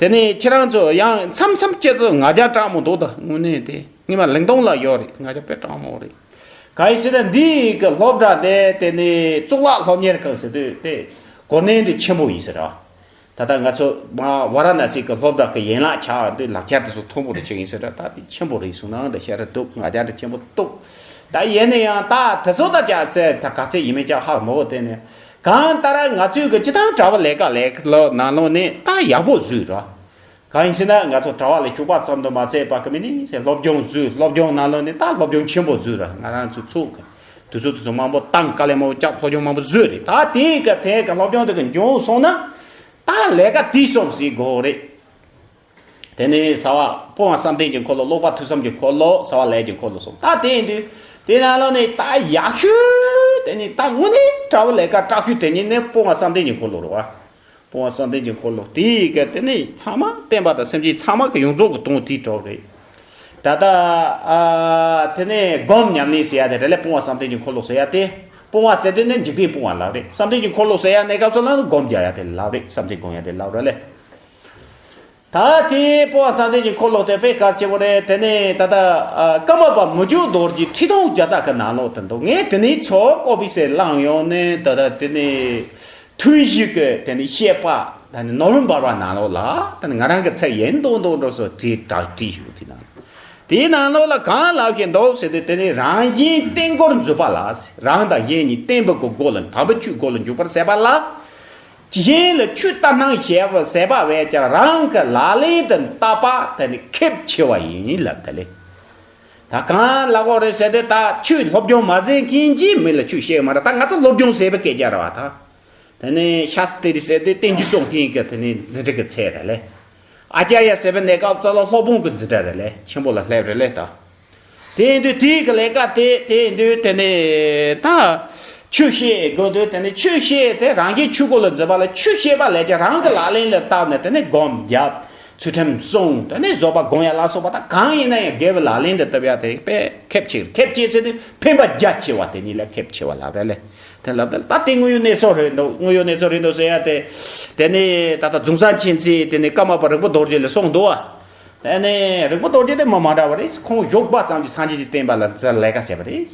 དེ་ནས་ཁྱེད་རང་ཚོ་ཡང་མཚམས་མཚམས་ཁྱེད་ཚོ་ང་རྒྱལ་དྲག་མོ་འདུག་ད་དངོས་གནས་དེ་ངས་མ་ལིང་ཏོང་ལ་ཡོད་རེད། ང་རྒྱལ་དཔེ་དྲག་མོ་རེད། གང་ཡིན་ཟེར་ན་འདིའི་གི་སློབ་གྲྭ་དེ་དེ་ནས་གཙུག་ལག་སློབ་གཉེར་ཁང་ཟེར་དུས་དེ་གོ་གནས་འདི་ཆེན་པོ་ཡིན་ཟེར་ར། ད་ལྟ་ང་ཚོ་མ་ཝ་ར་ཎ་སི་གི་སློབ་གྲྭ་གི་ཡན་ལག་ཆགས་དུས་ལག་ཁྱེར་དེ་ཚོ་མཐོན་པོ་རེ་ཆགས་ཡིན་ཟེར་ར། ད་དེ་ཆེན་པོ་རེད་གསུངས་ནའང་འདི་ཤ་ར་འདུག་ང་རྒྱལ་འདི་ཆེན་པོ་འདུག་ད་ཡིན་ན་ཡང་ད་དེ་ཚོ་ད་ཅག་ཚེ་ད་ག་ཚད་ཡིན་མིན་ཅག་ཧ་མ་གོ་དེ་ནས་གང་ལྟར་ང་ཚོའི་གི་སྤྱི་བཏང་གྲྭ་པ་ལས་ཀ་ལས་ལོ་ནང་ལོགས་ནས་ད་ཡག་པོ་བཟོས་ར། གང་ཡིན་ཟེར་ན་ང་ཚོ་གྲྭ་བ་ལ་ཞུགས་པ་ཙམ་དུ་མ་ཚད་པ་གི་མི་ནི་ཟེར་སློབ་སྦྱོང་བཟོས། སློབ་སྦྱོང་ནང་ལོགས་ནས་ད་སློབ་སྦྱོང་ཆེན་པོ་བཟོས་ར། ང་རང་ཚོ་ཚོགས་ཀྱི་དུས་ཚོད་དུས་ཚོད་མང་པོ་བཏང་། དཀའ་ལས་མང་པོ་བརྒྱབ། སློབ་སྦྱོང་མང་པོ་བཟོས་རེད། ད་དེའི་གི་དེའི་གི་སློབ་སྦྱོང་དེ་གི་འབྱུང་སོང་ན་ད་ལས་ཀ་དེ་གསུམ་ཟེར་དགོས་རེད། དེ་ནས་བྱ་བ་སྤོང་བ་བསམ་གཏན་གྱི་འཁོར་ལོ། ཀློག་པ་ཐོས་བསམ་གྱི་འཁོར་ལོ། བྱ་བ་ལས་ཀྱི་འཁོར་ལོ་གསུམ། ད་དེ་ཡིན་དུས་དེ་ནང་ལོགས་ནས་ད་ཡག་ཤོས་དེ་ནི་ད་དངོས་གནས་གྲྭ་བ་ལས་ཀ་དྲག་ཤོས་དེ་ཉིད་ནི་སྤོང་བ་བསམ་གཏན་གྱི་འཁོར་ལོ་རེད་བ། སྤོང་བ་བསམ་གཏན་གྱི་འཁོར་ལོ་དེའི་གི་དེ་ནི་ཚང་མ་བསྟན་པ་དང་སེམས་ཅན་ཚང་མ་གི་ཡོངས་རྫོགས་ཀྱི་དོན་དེའི་གྲོགས་རེད། ད་ལྟ་ཨ་དེ་ནས་སྒོམ་ཉམས་ལེན་ཟེར་ཡ་དེ་རེད་ལ། སྤོང་བ་བསམ་གཏན་གྱི་འཁོར་ལོ་ཟེར་ཡ་དེ། སྤོང་བ་ཟེར་དུས་ནི་འཇིག་རྟེན་སྤོང་བ་ལབ་རེད། བསམ་གཏན་གྱི་འཁོར་ལོ་ཟེར་ཡ་གནས་སྐབས་སུ་ལ་ནི་སྒོམ་རྒྱག་ཡ་དེ་ལབ་རེད། བསམ་གཏན་སྒོམ་ཡ་དེ་ལབ་རེད་ལ། ད་དེ་སྤོང་བ་བསམ་གཏན་གྱི་འཁོར་ལོ་དེ་དཔེ་གལ་ཆེ་བོ་རེད། དེ་ནས་ད་ལྟ་ཨ་ཀརྨ་པ་མི་བསྐྱོད་རྡོ་རྗེ་ཁྲི་སྟོང་བརྒྱ་རྩ་གི་ནང་ལོགས་དེ་འདུག་ངས་དེ་ནས་ཚོ་ཀོ་པི་སེ་བླངས་ཡོང་ནས་ད་ལྟ་དེ་ནས་ཐུན་བཞི་གི་དེ་ནས་བཤད་པ་ད་ནི་ནོ་བེམ་བར་བ་ནང་ལོགས་ལ་ད་ནི་ང་རང་གི་ཚེ་ཡིན་མདོག་མདོག་འགྲོ་སོ་བྲིས་དྲག་བྲིས་ཞུ་དེ་ནང་། དེའི་ནང་ལོགས་ལ་གང་ལབ་བཞིན་འདུག་ཟེར་དུས་དེ་ནི་རང་གཞན་བསྟེན་སྒོར་འཛུད་པ་ལ། རང་དང་གཞན་གཉིས་བསྟེན་པའི་སྒོ་ལ་དམ་པའི་ཆོས་སྒོ་ལ་འཇུག་པར་ཟད་པ་ལ། གཞན་ལ་ཆོས་ལྟར་སྣང་བྱེད་པ་ཟད་པ་བས་ཀྱང་རང་གི་ལག་ལེན་དུ་བསྟར་པ་དེ་ནི་ཁེབས་ཆེ་བ་ཡིན་ལབ་ད་ལེ། ད་གང་ལབ་དགོས་རེད་ཟེར་དུས་ད་ཆོས་སློབ་སྦྱོང་མ་ཟིན་མཁན་གྱིས་མི་ལ་ཆོས་བཤད་མ་རེད། ད་ང་ཚོ་སློབ་སྦྱོང་ཟེར་བའི་སྐད་ཆ་རེད་བ་ད། དེ་ནས་ཤཱསྟྲི་ཟེར་དུས་བསྟན་བཅོས་རྩོམ་མཁན་གྱི་དེ་ནས་འཛིན་གྲྭ་གི་ཚད་རེད་ལེ། ཨཱ་ཙརྱ་ཟེར་བའི་གནས་སྐབས་སུ་ལ་སློབ་དཔོན་གྱི་འཛིན་གྲྭ་རེད་ལེ། ཆེན་པོ་ལ་སླེབས་རེད་ལེ་ད། དེ་ཡིན་དུས་དེའི་གི་ལས་ཀ་དེ་དེ་ཡིན་དུས་དེ་ནས་ད་ཆོས་བཤད་དགོས་དུས་དེ་ནས་ཆོས་བཤད་དེ་རང་གི་ཆོས་སྒོ་ལ་འཛིན་པ་ལ་ཆོས་བཤད་པ་ལས་ཀྱང་རང་གི་ལག་ལེན་ལ་བསྟར་ནས་དེ་ནས་སྒོམ་རྒྱབ། ཚུལ་ཁྲིམས་སྲུང་། དེ་ནས་བཟོད་པ་སྒོམ་ཡ་ལ་སོགས་པ་ད་གང་ཡིན་ན་ཡང་དགེ་བའི་ལག་ལེན་དུ་བསྟར་ཡ་དེ་དཔེ་ཁེབས་ཆེ། ཁེབས་ཆེ་ཟེར་དུས་ཕན་པ་རྒྱ་ཆེ་བ་དེ་ཉིད་ལ་ཁེབས་ཆེ་བ་ལབ་རེད་ལེ། དེ་ལབ་ད་ལྟ་དེ་དངོས་ཡོད་གནས་ཚུལ་རེད་འདུག་དངོས་ཡོད་གནས་ཚུལ་རེད་འདུག་ཟེར་ཡ་དེ། དེ་ནས་ད་ལྟ་རྫོང་གསར་མཁྱེན་བརྩེ་དེ་ནས་ཀརྨ་པ་རིག་པ་རྡོ་རྗེ་ལ་གསུངས་འདུག་བ། དེ་ནས་རིག་པ་རྡོ་རྗེ་དེ་མི་མ་འདྲ་བ་རེད། ཁོང་ཞོགས་པ་ཙམ་གྱི་སངས་རྒྱས་ཀྱི་བསྟན་པ་ལ་ལས་ཀ་བྱས་པ་རེད།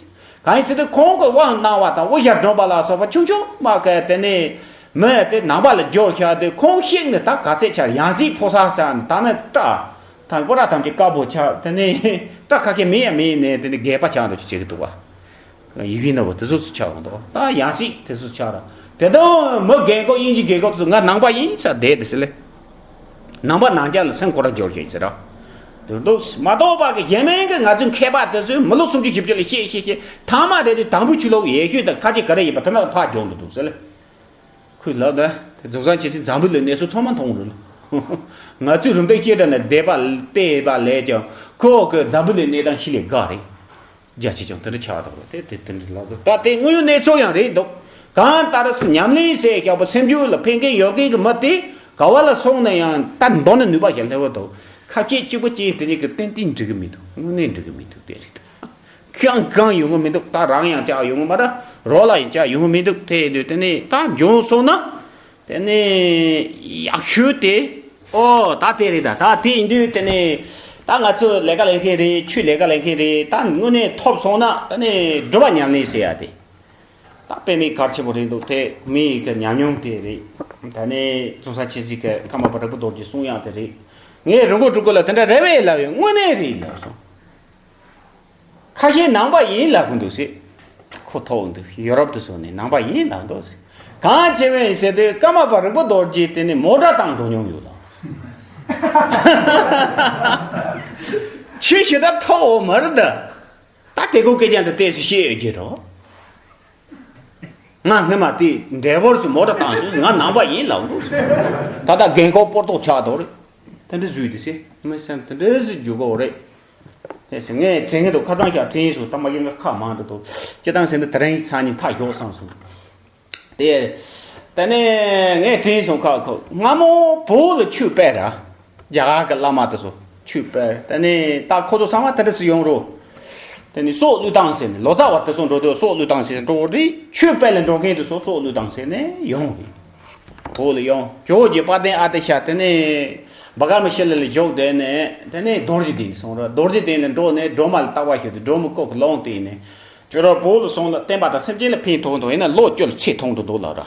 གང་ཡིན་ཟེར་དུས་ཁོང་གི་དབང་གནང་བ་དང་དབུ་ཞྭ་སྒྲོན་པ་ལ་སོགས་པ་ཆུང་ཆུང་མ་གི་དེ་ནས་མི་དེ་ནང་པ་ལ་འགྱུར་ཤག་དེ་ཁོང་ཤེས་ནས་ད་ག་ཚད་ཆགས། ཡང་སྲིད་ཕོ་གསར་ཆགས་ནས་ད་ནི་སྐྲ་དང་སྐོར་ར་ཐམས་ཅད་དཀར་པོ་ཆགས། དེ་ནས་སྐྲ་ཁ་ཤས་མེད་ཡ་མེད་ནས་དེ་ནས་རྒས་པ་ཆགས་འགྲོ་ཆོག་བྱེད་ཀྱི་འདུག་བ། ཡི་གེ་ནང་བ་དེ་ཚོ་ཚུར་ཆགས་འོང་དོ། ད་ཡང་སྲིད་དེ་ཚོ་ཆགས་ར། དེ་དང་མི་རྒན་གོག་དབྱིན་ཇི་རྒན་གོག་ཚོ་ང་ནང་པ་ཡིན་ས་བསྡད་དེ་ཟེར་ལེ། ནང་པ་ནང་རྒྱ་ལ་སེམས་ཁོ་ར་འབྱོར་ཤེས་ཟེར་ར། དེ་འདུག་མ་གཏོགས་པ་གི་གཞན་མིན་གི་ང་ཚོའི་མཁས་པ་དེ་ཚོས་མི་ལོ་སུམ་ཅུ་བཞི་བཅུ་ལ་བཤད་བཤད་བཤད་ཐ་མ་རེད་དུས་དང་པོའི་ཆོས་ལུགས་ཡེ་ཤུ་དང་ཁ་ཆེ་ག་རེ་ཡིན་པ་དེ་ནང་ཕར་འཇོག་འདུག་ཟེར་ལེ། ཁོས་ལབ་ད། དེ་རྫོང་གསར་ཆེ་སའི་འཛམ་བུ་གླིང་གནས་ཚུལ་ཚང་མ་མཐོང་རུང་། ང་ཚོས་རུམ་བཏེག་བཤད་དྲ་ནས་བསྡད་པ་བལྟས་པ་ལས་ཀྱང་ཁོ་གི་འཛམ་བུ་གླིང་གནས་སྟངས་ཤི་ལས་དགའ་རེད། རྒྱ་ཆེ་ཆུང་དེ་འདྲ་ཆགས་འདུག་དེ་དེ་དེ་འདྲ་ལབ་འདུག་ད་དེ་དངོས་ཡོད་གནས་ཚུལ་ཡང་རེད་འདུག་གང་ལྟར་ཉམས་ལེན་ཟེར་ཞག་པོ་སེམས་རྒྱུད་ལ་ཕན་མཁན་ཡོད་མཁན་གྱི་མི་དེ་ག་བ་ལ་སོང་ན་ཡང་ད་མདོ་ནས་ནུས་པ་ཞིག་སླེབས་འདུག་ཁ་སྐད་གཅིག་པོ་གཅིག་དེ་གཉིས་ཀྱི་ཏན་ཏན་འགྲིག་གི་མི་འདུག་དངོས་གནས་འགྲིག་གི་མི་འདུག་དེ་རེད། གང་གང་ཡོང་གི་མི་འདུག་ད་རང་ཡང་བཅག་ཡོང་གི་མ་རེད། རོགས་ལ་ཡང་བཅག་ཡོང་གི་མི་འདུག་དེ་ཡིན་དུས་དེ་ནས་ད་འབྱུང་སོང་ན་དེ་ནས་ཡག་ཤོས་དེ། ཨོ་ད་དེ་རེད། ད་ད་དེ་ཡིན་དུས་དེ་ནས་ད་ང་ཚོ་ལས་ཀ་ལས་མཁན་རེད། ཆོས་ལས་ཀ་ལས་མཁན་རེད། ད་དངོས་གནས་ཐོབ་སོང་ན་དེ་ནས་སྒྲུབ་པ་ཉམས་ལེན་ཟེར་ཡ་དེ་ད་དཔེ་མེད་གལ་ཆེན་པོ་རེད་འདུག་དེ་མི་ཡི་གི་ཉམས་མྱོང་དེ་རེད། ད་ནས་རྫོང་གསར་ཆེ་སའི་གི་ཀརྨ་པ་རིག་པ་རྡོ་རྗེ་གསུང་ཡག་དེ་རེད། ངས་རི་མགོ་གྲུ་གུ་ལ་དེ་འདྲ་རེད་པས་ལབ་ཡོད། དངོས་གནས་རེད་ལབ་སོང་། ཁ་ཤས་ནང་པ་ཡིན་ལབ་གི་འདུག་ཟེར། ཁོ་ཐོག་འདུག་ཡོ་རོབ་དུ་སོང་ནས་ནང་པ་ཡིན་ལབ་འདུག་ཟེར། གང་བྱས་པས་ཟེར་དུས་ཀརྨ་པ་རིག་པ་རྡོ་རྗེ་དེ་ནི་མོ་ཊ་བཏང་འགྲོ་མྱོང་ཡོད་ལ། ཆོས་ཞུ་ད་ཐོག་འོ་མ་རེད་ད། ད་དེ་ཀོ་སྐད་ཆ་འདི་ཏོག་ཙམ་བཤད་ཡོད་ཀྱི་རོ། ང་སྔོན་མ་དེ་འདྲེ་བོར་སུ་མོ་ཊ་བཏང་སོང་། ང་ནང་པ་ཡིན་ལབ་འདུག་ཟེར། ད་ལྟ་རྒན་གོག་སྤོར་ཏོག་ཆགས་འདུག་རེད། དེ་འདྲ་བཟོས་དུས་ཟེར། མི་སེམས་དེ་འདྲ་ཟིག་འཇུག་གོ་རེད། དེ་ཟེར་ངས་དྲན་གི་འདུག་ཁ་སང་ཞག་དྲན་སོང་། ད་མ་གིན་ང་ཁ་མང་འདུག་འདུག་སྤྱི་བཏང་ཟེར་ན་དེ་རིང་སང་ཉིན་ཐག་ཞོག་བསམ་སོང་། དེ་དེ་ནས་ངས་དྲན་སོང་། ཁ་ཁོ་སྔ་མོ་བོད་ལ་ཆོས་སྤེལ་ར། རྒྱ་གར་གི་བླ་མ་དེ་ཚོ་ཆོས་སྤེལ། དེ་ནས་ད་ཁོ་ཚོ་ཚང་མ་དེ་འདྲ་སུ་ཡོང་རོ། དེ་ནས་སྲོག་བློས་བཏང་ཟེར་ནས་ལོ་ཙཱ་བ་དེ་ཚོ་འགྲོ་དུས་སྲོག་བློས་བཏང་ཟེར་འགྲོ་རེད། ཆོས་སྤེལ་ལ་འགྲོ་མཁན་དེ་ཚོ་སྲོག་བློས་བཏང་ཟེར་ནས་ཡོང་རེད། བོད་ལ་ཡོང་། ཇོ་བོ་རྗེ་དཔལ་ལྡན་ཨ་ཏི་ཤ་དེ་ནས་བ་ག་མ་ཤི་ལ་ལ་བཞུགས་བསྡད་ནས་དེ་ནས་རྡོ་རྗེ་གདན་ནས་སོང་ར། རྡོ་རྗེ་གདན་ལ་འགྲོ་ནས་སྒྲོལ་མ་ལ་བལྟ་བ་ཞུ་དུས་སྒྲོལ་མ་སྐུ་གི་ལུང་བསྟན་ནས་ཁྱོད་རང་བོད་ལ་སོང་ལ་བསྟན་པ་དང་སེམས་ཅན་ལ་ཕན་ཐོགས་འདུག་ཡིན་ན་ལོ་བཅུ་ལ་ཚེ་ཐུང་དུ་འདུག་ལབ་ར།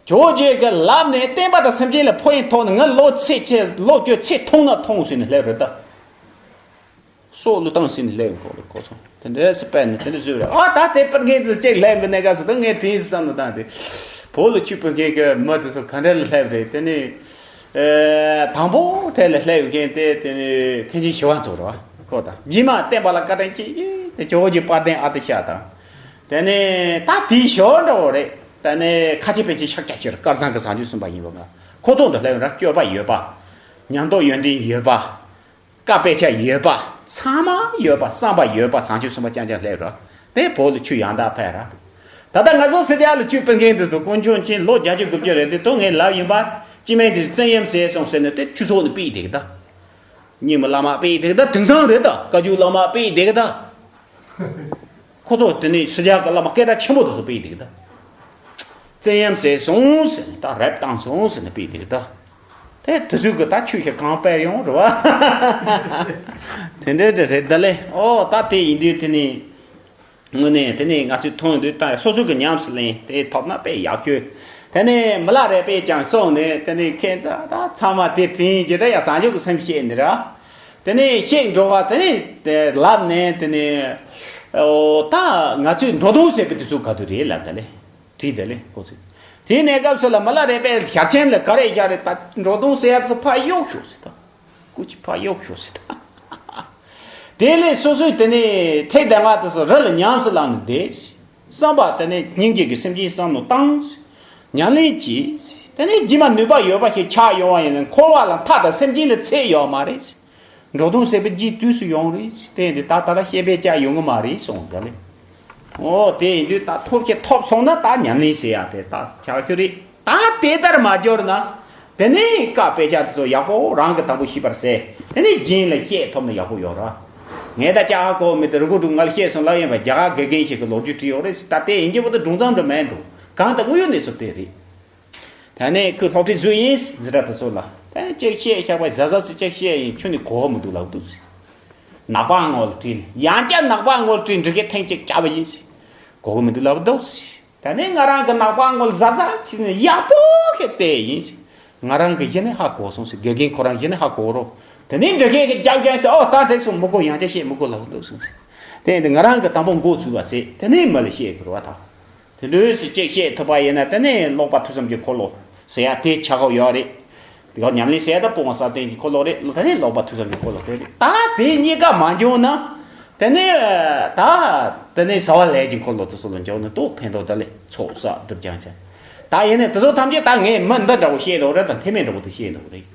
ཇོ་བོ་རྗེ་གིས་ལབ་ནས་བསྟན་པ་དང་སེམས་ཅན་ལ་ཕན་ཐོགས་ནས་ང་ལོ་ཚེ་ཆེ་ལོ་བཅུ་ཚེ་ཐུང་ན་ཐུང་ཟེར་ནས་སླེབས་རེད་ད། སྲོག་བློས་བཏང་ཟེར་ནས་སླེབས་ཁོ་ལ་ཁོ་ཚོ་དེ་འདྲས་སུ་སྤེལ་ནས་དེ་འདྲ་བཟོས་རེད། ཨ་ད་དེ་སྤེལ་མཁན་དེ་ཅིག་སླེབས་པའི་གནས་སྐབས་སུ་ད་ངས་དྲིན་བསམ་ནས་བཏང་དེ། བོད་ལ་ཆོས་སྤེལ་མཁན་གྱི་མི་དེ་ཚོ་ག་འདྲས་ལ་སླེབས་རེད། དེ་ནས་ དང་པོ་གྲལ་ལ་སླེབས་ཡོད་མཁན་དེ་དེ་ནི་མཁན་ཆེན་ཞི་བ་འཚོ་རེད་བ། ཁོ་དང་རྗེས་མ་བསྟན་པ་ལ་བཀའ་དྲིན་ཆེ། དེ་ཇོ་བོ་རྗེ་དཔལ་ལྡན་ཨ་ཏི་ཤ་དང་། དེ་ནས་ད་དེའི་ཞོར་འདྲ་བོ་རེད། དེ་ནས་ཁ་ཆེ་པད་ཆེ་ཤཱཀྱ་ཤྲཱི་དཀར་ཚང་གི་བཟང་སྤྱོད་གསུམ་པ་ཡིན་པ་ང་། ཁོ་ཚོ་འདི་སླེབས་ཡོང་ར། སྤྱོད་པ་ཡོད་པ། ཉམས་རྟོགས་ཡོན་ཏན་ཡོད་པ། བཀའ་དཔེ་ཆ་ཡོད་པ། ཚང་མ་ཡོད་པ། བསམ་པ་ཡོད་པ། བཟང་སྤྱོད་གསུམ་པ་རྐྱང་རྐྱང་སླེབས་ར། དེ་བོད་ལ་ཆུ་ཡང་དག་ཕེབས་ར། ད་ལྟ་ང་ཚོ་སེར་སྐྱ་ལ་ཆུ་སྤུན་མཁན་དེ་ཚོ་དཀོན་མཆོག་མཁྱེན། ལོ་བརྒྱད་ཅུ་དགུ་བཅུ་རེད་དེ། དོ་ངས་ལབ་ཡིན་པ། སྤྱི་མིང་དེ་བཙན་གཡེམ་ཟས་སོང་ཟེར་ནས་དེ་ཆུ་ཚོགས་ནས་ཕུད་བསྡད་གི་ད། རྙིང་མ་བླ་མ་ཕུད་བསྡད་གི་ད། དེང་སང་རེད་ད། བཀའ་བརྒྱུད་བླ་མ་ཕུད་བསྡད་གི་ད། ཁོ་ཚོ་དེ་ནས་སེར་སྐྱ་གི་བླ་མ་སྐད་གྲགས་ཆེན་པོ་དེ་ཚོ་ཕུད་བསྡད་གི་ད། བཙན་གཡེམ་ཟས་སོང་ཟེར་ནས་ད། རེབ་བཏང་སོང་ཟེར་ནས་ཕུད་བསྡད་གི་ད། དེ་དེ་ཚོའི་གི་ད་ཆུ་ཞིག་གང་སྤེལ་ཡོང་རེད་བ། དེ་འདྲའི་འདྲ་རེད་ད་ལེ། ཨོ་ད་དེ་ཡིན་དུས་དེ་ནི། དངོས་གནས་དེ་ནས་ང་ཚོས་མཐོང་དུས་ད་སོ་སོ་གི་ཉམས་སུ་ལེན་དེ་ཐོབ་ན་དཔེ་ཡག་ཤོས། དེ་ནས་མི་ལ་རས་པས་ཀྱང་གསུངས་ནས། དེ་ནས་ཁྱེད་ཚོ་ད་ཚང་མ་དེ་དྲན་གྱི་རེད་ཡ། བཟང་སྤྱོད་ཀྱི་སེམས་བསྐྱེད་ནི་ར། དེ་ནས་གཤེགས་འགྲོ་བ་དེ་ནས་དེ་ལབ་ནས། དེ་ནས་ཨོ་ད་ང་ཚོས་འགྲོ་དོན་ཟེར་བའི་དུས་ཚོད་ག་དུས་རེད་ལབ་ད་ལེ། དྲིས་ད་ལེ་ཁོ་ཚོས། དེའི་གནས་སྐབས་སུ་ལ་མི་ལ་རས་པས་ཞལ་ཆེམས་ལ་ག་རེ་བཞག་རེད། ད་འགྲོ་དོན་ཟེར་ཡ་ཚོ་ཕར་གཡུག་ཤོག་ཟེར་ད། སྐུ་མཁྱེན་ཕར་གཡུག་ཤོག་ཟེར་ད། དེ་ལས་སོ་སོའི་དེ་ནས་ཁྲིད་དེ་ང་དེ་ཚོ་རི་ལ་ཉམས་སུ་བླངས་ནས་བསྡད། བསམ་པ་དེ་ནས་སྙིང་རྗེ་གི་སེམས་ཅན་བསམ་བློ་བཏང་། ཉམས་ལེན་གྱིས། དེ་ནས་རྗེས་མ་ནུས་པ་ཡོད་པ་ཞིག་ཆགས་ཡོང་བ་ཡིན་ན། འཁོར་བ་ལ་མཐའ་དང་སེམས་ཅན་ལ་ཚད་ཡོད་མ་རེད། འགྲོ་དོན་ཟེར་བའི་རྗེས་དུས་སུ་ཡོང་རེད། དེ་འདི་ད་ད་ལྟ་བཤད་པས་ཅི་ཡོང་གི་མ་རེད་གསུངས་ད་ལེ། ཨོ་དེ་ཡིན་དུས་ད་ཐོབ་ཁེ་ཐོབ་སོང་ན་ད་ཉམས་ལེན་ཟེར་ཡ་དེ་ད་ཆགས་ཤོས་རེད། ད་དེ་ལྟར་མ་འབྱོར་ན། དེ་ནས་བཀའ་དཔེ་ཆ་དེ་ཚོ་ཡག་པོ་རང་གི་དང་པོ་ཤེས་པར་ཟེར། དེ་ནས་རྒན་ལ་བཤད་ཐུབ་ན་ཡག་པོ་ཡོད་ར། ངས་ད་ཅག་ཧ་གོ་མེད་དེ། རི་ཁུག་དྲུག་ང་ལ་བཤད་སོང་ལབ་ཡིན་པ། རྒྱ་གར་དགེ་རྒན་ཞིག་གིས་ལོ་རྒྱུས་བྲིས་ཡོད་རེད་ཟེར། ད་དེ་ཡིན་གྱི་བོ་དེ་སྒྲུང་ཙམ་རེ་མེད་འགྲོ། གང་ལྟར་དངོས་ཡོད་གནས་ཚུལ་དེ་རེད། ད་ནས་ཁོས་སློབ་ཁྲིད་བཟོས་ཡིན་ཟེར་ར་དེ་ཚོ་ལ། ད་ཅིག་བཤད་བཞག་པ་གཟབ་གཟབ་ཟེར་ཅིག་བཤད་ཡིན། ཁྱོད་ནི་གོ་གི་མི་འདུག་ལབ་འདུག་ཟེར། ནག་པང་ངོ་ལ་བྲིས་ནས། ཡང་བསྐྱར་ནག་པང་ངོ་ལ་བྲིས། འབྲི་མཁན་ཐེངས་གཅིག་བཅར་བ་ཡིན་ཟེར། གོ་གི་མི་འདུག་ལབ་འདུག་ཟེར། ད་ནས་ང་རང་གི་ནག་པང་ངོ་ལ་གཟབ་གཟབ་བྱས་ནས་ཡག་པོ་ཞིག་བལྟས་ཡིན་ཟེར། ང་རང་གི་གཞི་ནས་ཧ་གོ་སོང་ཟེར། དགེ་རྒན་ཁོ་རང་གཞི་ནས་ཧ་གོ་རོ། དེ་ནས་འབྲི་མཁན་གྱིས་རྒྱབ་རྒྱབ་ཟེར། ཨོ་ད་འགྲིག་སོང་། མི་གོ། ཡང་བསྐྱར་བཤད་མི་དགོས་ལབ་འདུག་ཟེར། དེ་ཡིན་དུས་ང་རང་གིས་དང་པོ་འགོ་ཚུགས་པ་ཟེར། དེ་ནས་མི་ལ་བཤད་དགོས་རེད་བ་ད། དེ་འདྲ་ཞིག་ཅིག་བཤད་ཐུབ་པ་ཡིན་ན། དེ་ནས་ཀློག་པ་ཐོས་བསམ་གྱི་འཁོར་ལོ་ཟེར་ཡ་དེ་ཆགས་ཀྱི་ཡོད་རེད། དེ་ག་ཉམས་ལེན་ཟེར་ཡ་ད་སྤོང་བ་བསམ་གཏན་གྱི་འཁོར་ལོ་རེད། དེ་ནས་ཀློག་པ་ཐོས་བསམ་གྱི་འཁོར་ལོ་དེ་རེད། ད་དེ་གཉིས་ཀ་མ་འབྱུང་ན། དེ་ནས་ད་དེ་ནས་བྱ་བ་ལས་ཀྱི་འཁོར་ལོ་དེ་ཚོ་ལ་འབྱུང་ན་ཏོག་ཕན་ཐོགས་ད་ལས་ཚོགས་བསགས་སྒྲུབ་སྦྱང་བྱ། ད་ཡིན་ནའི་དེ་ཚོ་ཐམས་ཅད་ད་ངས་མི་འདི་འདྲ་བོ་བཤད་འདུག་རེད་དང་། མཐུན་མི་འདྲ་བོ་དེ་བཤད་འདུག་རེད།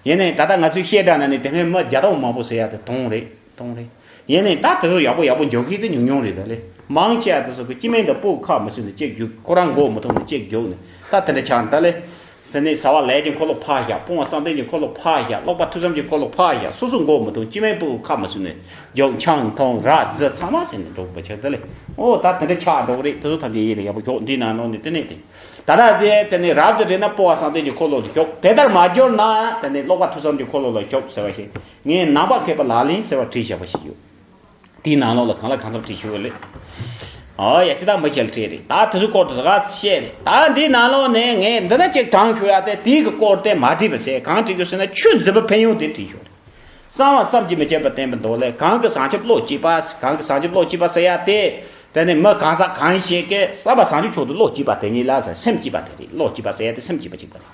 ཡིན་ནའི་ད་ལྟ་ང་ཚོའི་བཤད་གྲྭ་ནང་ནས་དེ་སྔའི་མི་བརྒྱ་སྟོང་མང་པོ་ཟེར་ཡ་དེ་དོན་རེད། གཏོང་རེད། ཡིན་ནའི་ད་དེ་ཚོ་ཡག་པོ་ཡག་པོ་འཇོག་མཁན་དེ་ཉུང་ཉུང་རེད་ད་ལེ། མང་ཆེ་བ་དེ་ཚོ་གི་སྤྱི་མིང་དང་སྤུ་གུ་ཁ་མི་སོན་ནས་གཅིག་རྒྱུགས། ཁོ་རང་མགོ་མི་ཐོན་ནས་གཅིག་རྒྱུགས་ནས་ད་དེ་འདྲ་ཆགས་ད་ལེ། དེ་ནས་བྱ་བ་ལས་ཀྱི་འཁོར་ལོ་ཕར་བཞག་སྤོང་བ་བསམ་གཏན་གྱི་འཁོར་ལོ་ཕར་བཞག་ཀློག་པ་ཐོས་བསམ་གྱི་འཁོར་ལོ་ཕར་བཞག་སོ་སོ་མགོ་མི་ཐོན། སྤྱི་མིང་སྤུ་གུ་ཁ་མི་སོན་ནས་རྒྱུགས། ཆང་འཐུང་། ར་བཟི། ཚང་མ་ཟིན་ནས་འགྲོ་དགོས་པ་ཆགས་ད་ལེ། ཨོ་ད་དེ་འདྲ་ཆགས་འགྲོ་གི་རེད། དེ་ཚོ་ཐམས་ཅད་ཡིད་ལ་ཡག་པོ་ཞོག་འདི་ནང་ལོགས་ནས་དེ་ནས་དེ། ད་ལྟ་དེ་དེ་ནས་རབ་ཏུ་དྲན་ན་སྤོང་བ་བསམ་གཏན་གྱི་འཁོར་ལོ་ལ་ཞོག་དེ་ལྟར་མ་འབྱོར་ན་དེ་ནས་ཀློག་པ་ཐོས་བསམ་གྱི་འཁོར་ལོ་ལ་ཞོག་ཟེར་བ་ཞིག་ངས་ནང་པ་མཁས་པ་ལག་ལེན་ཟེར་བ་བྲིས་བཞག་པ་ཞིག་ཡོད། དེའི་ནང་ལོགས་ལ་གང་ལ་གང་འཚམ་བྲིས་ཞུ་བ་ལེ། ཨོ་ཡ། ཅི་ད་མི་ཤེས་ལ་བྲིས་རེད། ད་དེ་ཚོའི་སྐོར་དུ་ད་ག་བཤད་རེད། ད་འདིའི་ནང་ལོགས་ནས་ངས་འདི་ན་ཅིག་དྲངས་ཞུ་ཡ་དེ། དེའི་གི་སྐོར་དེ་མ་བྲིས་པ་ཟེར། གང་བྲིས་དགོས་ཟེར་ན། ཆོས་འཛིན་པའི་ཕན་ཡོན་དེ་བྲིས་ཞུ་རེད། གསང་བ་བསམ་གྱིས་མི་ཁྱབ་པ་བསྟན་པའི་མདོ་ལས། གང་གིས་བྱང་ཆུབ་བློ་གཅིག་པ། གང་གིས་བྱང་ཆུབ་བློ་གཅིག་པ་ཟེར་ཡ་དེ། དེ་ནི་མི་གང་ཟག་གང་ཞིག་གིས་བསམ་པ་བྱང་ཆུབ་མཆོག་ཏུ་བློ་གཅིག་པ་དེ་ཉིད་ལ་ཟེར། སེམས་གཅིག་པ་དེ་རེད། བློ་གཅིག་པ་ཟེར་ཡ་དེ་སེམས་གཅིག་པ་གཅིག་པ་རེད།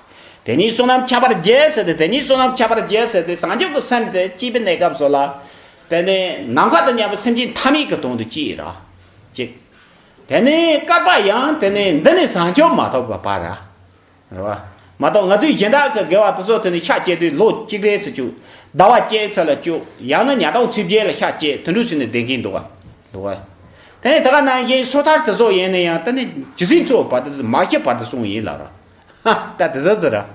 དེ་ཉིད་བསོད་ནམས་ཁྱད་པར་བརྒྱད་ཟེར་ཏེ། དེ་ཉིད་བསོད་ནམས་ཁྱད་པར་བརྒྱད་ཟེར་ཏེ། བྱང་ཆུབ་ཀྱི་སེམས་དེ་སྐྱེས་པའི་གནས་སྐབས་སུ་ལ། དེ་ནི་ནམ་མཁའ་དང་མཉམ་པའི་སེམས་ཅན་ཐ་མལ་གྱི་དོན་དུ་སྐྱེས་ར། གཅིག་དེ་ནི་བསྐལ་པ་ཡང་དེ་ནི་འདི་ནས་བྱང་ཆུབ་མ་ཐོབ་པའི་བར་ར། རེད་བ། མ་གཏོགས་ང་ཚོའི་སྦྱིན་བདག་གི་དགེ་བ་དེ་ཚོ་དེ་ནི་ཤག་བཅད་དུས་ལོ་གཅིག་རེ་ཚོ་བཅུག་ཟླ་བ་གཅིག་ཚོ་ལ་བཅུག་ཡང་ན་ཉིས་སྟོང་ཚེས་བརྒྱད་ལ་ཤག་བཅད། དེ་འདྲ་ཟེར་ནས་བསྡད་མཁན་འདུག་ག་འདུག་ག་དེ་ནི་ད་ག་ནང་བཞིན་སོ་ཐར་དེ་ཚོ་ཡིན་ན་ཡང་དེ་ནི་ཇི་སྲིད་འཚོ་བའི་བར་དུ་མ་ཤི་བར་དུ་སོང་ཡིན་ལ་ར། ད་དེ་ཚོ་ཟེར་ར།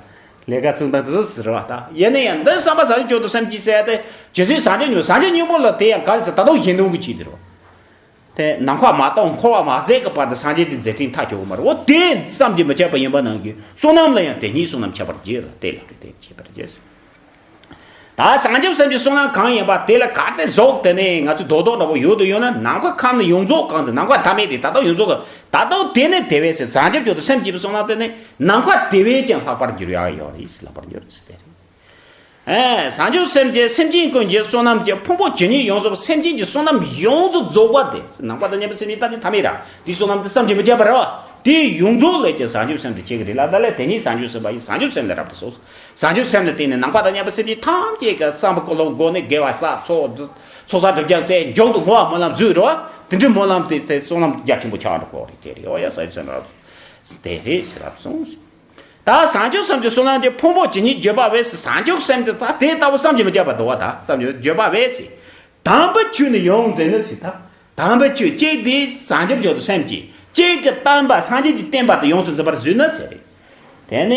ལས་ཀ་ཚུགས་སྟངས་དེ་ཚོ་ཟེར་བ་ད། ཡིན་ན་ཡང་འདི་བསམ་པ་བྱང་ཆུབ་མཆོག་ཏུ་སེམས་བསྐྱེད་ཟེར་ཡ་དེ་ཇི་སྲིད་བྱང་ཆུབ་སྙིང་པོ། བྱང་ཆུབ་སྙིང་པོ་ལ་དེ་ཡང་ག་རེ་ཟེར། ད་དུང་གཞན་དོན་གྱི་ཆེད་དུ་རེད་བ། དེ་ནམ་མཁའ་མ་སྟོང་འཁོར་བ་མ་ཟད་ཀྱི་བར་དུ་སངས་རྒྱས་ཀྱི་མཛད་འཕྲིན་མཐའ་འཁྱོལ་གྱི་མ་རེད། འོ་དེ་བསམ་གྱིས་མི་ཁྱབ་པ་ཡིན་པ་ནང་བཞིན་བསོད་ནམས་ལ་ཡང་དེ་ཉིད་བསོད་ནམས་ཁྱད་པར་བརྒྱད་ལ་དེ་ལ་རེད། དེ་ཁྱད་པར་བརྒྱད། ད་བྱང་ཆུབ་སེམས་ཀྱི་བསོད་ནམས་གང་ཡིན་པ་དེ་ལ་ག་དེ་ཟུག་དེ་ནས་ང་ཚོས་རྡོག་རྡོག་འདྲ་པོ་ཡོད་དུ་ཡོད་ན། ནམ་མཁའ་ཁམས་ནི་ཡོངས་རྫོགས་གང་ཚེ། ནམ་མཁའ་མཐའ་མེད་དེ་ད་དུང་ཡོངས་རྫོགས་གང་། ད་དུང་དེ་ནི་དེ་བས་ཟེར། བྱང་ཆུབ་མཆོག་ཏུ་སེམས་བསྐྱེད་པའི་བསོད་ནམས་དེ་ནི་ནམ་མཁའ་དེ་བས་ཀྱང་ལྷག་པར་འགྱུར་ཡག་ཡོད་རེད། ལྷག་པར་འགྱུར་རེད་ཟེར་དེ་རེད། ཨེ། བྱང་ཆུབ་སེམས་ཀྱི་སེམས་ཅན་ཀུན་གྱི་བསོད་ནམས་ཀྱི་ཕུང་པོ་ཇི་སྙེད་ཡོངས་རྫོགས་པ། སེམས་ཅན་གྱི་བསོད་ནམས་ཡོངས་སུ་རྫོགས་པ་དེ། ནམ་མཁའ་དང་མཉམ་པའི་སེམས་ཅན་ཐམས་ཅད་ཐ་མལ་ར། དེའི་བསོད་ནམས་དེ་བསམ་གྱིས་མི་ཁྱབ་པ་རེད་བ། དེ་ཡོངས་རྫོགས་ལས་ཀྱི་བྱང་ཆུབ་སེམས་དེ་སྐྱེ་གི་རེད་ལ། ད་ལས་དེ་ཉིད་བྱང་ཆུབ་སེམས་དཔའ་ཡིས་བྱང་ཆུབ་སེམས་ལས་རབ་ཏུ་གསུངས། བྱང་ཆུབ་སེམས་ལ་བརྟེན་ནས་ནང་པ་དང་མཉམ་པའི་སེམས་ཅན་ཐམས་ཅད་ཀྱི་བསམ་པ་ཀུན་སློང་སྒོ་ནས་དགེ་བ་བསགས། ཚོགས་ཚོགས་བསགས་སྒྲིབ་སྦྱང་ཟེར་མཇུག་ཏུ་བསྔོ་བ་སྨོན་ལམ་བཟོས་རོགས། དེ་འདྲའི་སྨོན་ལམ་དེ་དེ་བསོད་ནམས་རྒྱ་ཆེན་པོ་ཆགས་འགྲོ་གི་རེད། དེ་རེད། འོ་ཡ། བྱང་ཆུབ་སེམས་རབ་དེ་རེད་ཟེར་རབ་གསུངས། ད་བྱང་ཆུབ་སེམས་ཀྱི་བསོད་ནམས་དེ་ཕུང་པོ་ཇི་སྙེད་བརྗོད་པ་བས་ཟེར། བྱང་ཆུབ་སེམས་དེ་ད་དེ་ལྟ་བུ་བསམ་གྱིས་མི་ཁྱབ་པ་འདུག་བ། ད་བསམ་གྱིས་བརྗོད་པ་བས་ཟེར། དམ་པའི་ཆོས་ནི་ཡོངས་འཛིན་ནི་ཟེར། ད་དམ་པའི་ཆོས་གཅིག་དེ་བྱང་ཆུབ་མཆོག་ཏུ་སེམས་བསྐྱེད། གཅིག་གི་བསྟན་པ་སངས་རྒྱས་ཀྱི་བསྟན་པ་དེ་ཡོངས་སུ་འཛིན་པར་བཟོད་ནི་ཟེར་རེད། དེ་ནས་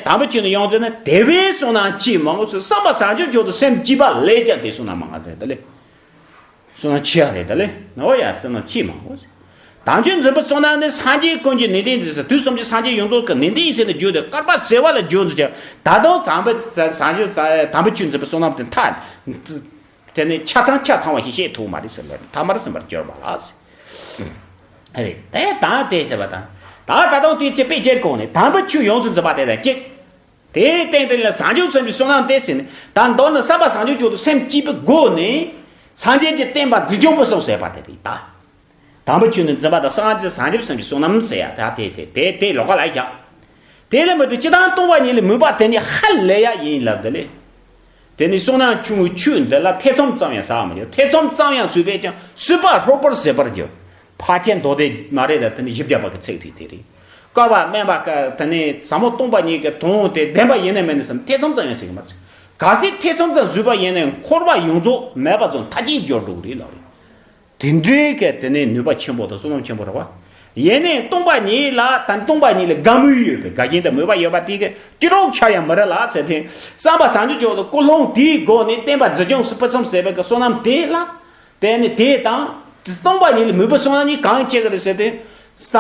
དམ་པའི་ཆོས་ནི་ཡོངས་འཛིན་ནི། དེ་བས་བསོད་ནམས་ཅི་མང་པོ་ཟེར། བསམ་པ་བྱང་ཆུབ་མཆོག་ཏུ་སེམས་བསྐྱེད་པ་ལས་ཀྱང་དེ་བསོད་ནམས་མང་བ་རེད། ད་ལས། བསོད་ནམས་ཆེ་བ་རེད། ད་ལས། འོ་ཡ། བསོད་ནམས་ཆེས་མང་པོ་ཟེར། དམ་ཆོས་འཛིན་པའི་བསོད་ནམས་ནི་སངས་རྒྱས་ཀུན་གྱི་ནན་ཏན་ཏིག་ཟེར། དུས་གསུམ་གྱི་སངས་རྒྱས་ཡོངས་རྫོགས་ཀྱི་ནན་ཏན་ཟེར་ནས་བརྗོད་དེ། བསྐལ་པ་བྱེ་བ་ལ་བརྗོད་འདུག་ཀྱང་། ད་དུང་དམ་པའི་བྱང་ཆུབ་དམ་པའི་ཆོས་འཛིན་པའི་བསོད་ནམས་དེ་མཐའ། དེ་ནི་ཆ་ཚང་ཆ་ཚང་བ་ཞིག་བཤད་ཐུབ་མ་རེད་ཟེར་ལ། ཐ་མར་ཟིན་པར་གྱུར་པ་ལགས། རེད། དེ་དང་དེ་བྱས་པ་དང་། ད་ད་དུང་དེ་ཅི་དཔེ་ཅིག་གོང་ནས་དམ་པའི་ཆོས་ཡོངས་སུ་འཛིན་པ་དེ་དང་གཅིག། དེའི་སྟེང་དེ་ལ་བྱང་ཆུབ་སེམས་ཀྱི་བསོད་ནམས་དེ་ཟེར་ནས། ད་མདོར་ན་བསམ་པ་བྱང་ཆུབ་མཆོག་ཏུ་སེམས་བསྐྱེད་པའི་སྒོ་ནས་སངས་རྒྱས་ཀྱི་བསྟན་པ་འཛིན་སྐྱོང་སྤེལ་གསུམ་ཟེར་བ་དེ་རེད་ད། དམ་པའི་ཆོས་ནི་འཛིན་པ་དང་། སངས་རྒྱས་བྱང་ཆུབ་སེམས་ཀྱི་བསོད་ནམས་ཟེར་ཡ་ད་དེ་དེ་དེ་དེ་ལོགས་ཀ་ལ་བཞག། དེ་ལས་མི་འདུག་སྤྱིར་བཏང་སྟོང་པ་ཉིད་ལ་མོས་པ་དེ་ནི་ཧ་ལས་ཡ་ཡིན་ལབ། དེ་ལས། དེ་ནི་བསོད་ནམས་ཆུང་ངུའི་ཆོས་འདི་ལ་ཐེ་ཚོམ་ཙམ་ཡང་ཟ་མི་རྒྱུ། ཐེ་ཚོམ་ཙམ་ཡང་ཟོས་པས་ཀྱང་སྲིད་པ་ཧྲོག་པོར་ཟད་པར་འགྱུར། ཕལ་ཆེར་མདོ་སྡེ་མ་རེད་ད། དེ་ནི་བཞི་བརྒྱ་པ་གི་ཚིག་དེ་དེ་རེད། བསྐལ་པ་དམན་པ་ཀ་དེ་ནི་ཟབ་མོ་སྟོང་པ་ཉིད་ཀྱི་དོན་དེ་བདེན་པ་ཡིན་ནམ་མིན་ནམ་བསམ། ཐེ་ཚོམ་ཙམ་ཡང་ཟེར་གི་མ་རེད། གལ་སྲིད་ཐེ་ཚོམ་ཙམ་བཟོས་པ་ཡིན་ན་འཁོར་བ་ཡོངས་རྫོགས་མེད་པ་ཙམ་མཐའ་ཅན་འབྱོར་འགྲོ་གི་རེད་ལབ་རེད། དེ་འདྲའི་གི་དེ་ནི་ནུས་པ་ཆེན་པོ་དང་བསོད་ནམས་ཆེན་པོ་རེད་བ། ཡིན་ནའི་སྟོང་པ་ཉིད་ལ་ད་སྟོང་པ་ཉིད་ལ་དགའ་མོས་ཡོད་པའི། དགའ་ཞེན་དང་མོས་པ་ཡོད་པ་དེ་གི་སྐྱིད་རོགས་ཆ་ཡང་མི་རེད་ལ་ཟེར་ཏེ། བསམ་པ་བྱང་ཆུབ་མཆོག་ཏུ་ཀུན་སློང་དེའི་སྒོ་ནས་བསྟན་པ་འཛིན་སྐྱོང་སྤེལ་གསུམ་ཟེར་བའི་གི་བསོད་ནམས་དེ་ལ། དེ་ནི་དེ་དང་། སྟོང་པ་ཉིད་ལ་མོས་པའི་བསོད་ནམས་གཉིས་གང་སྐྱེ་གི་རེད་ཟེར་ཏེ། ད་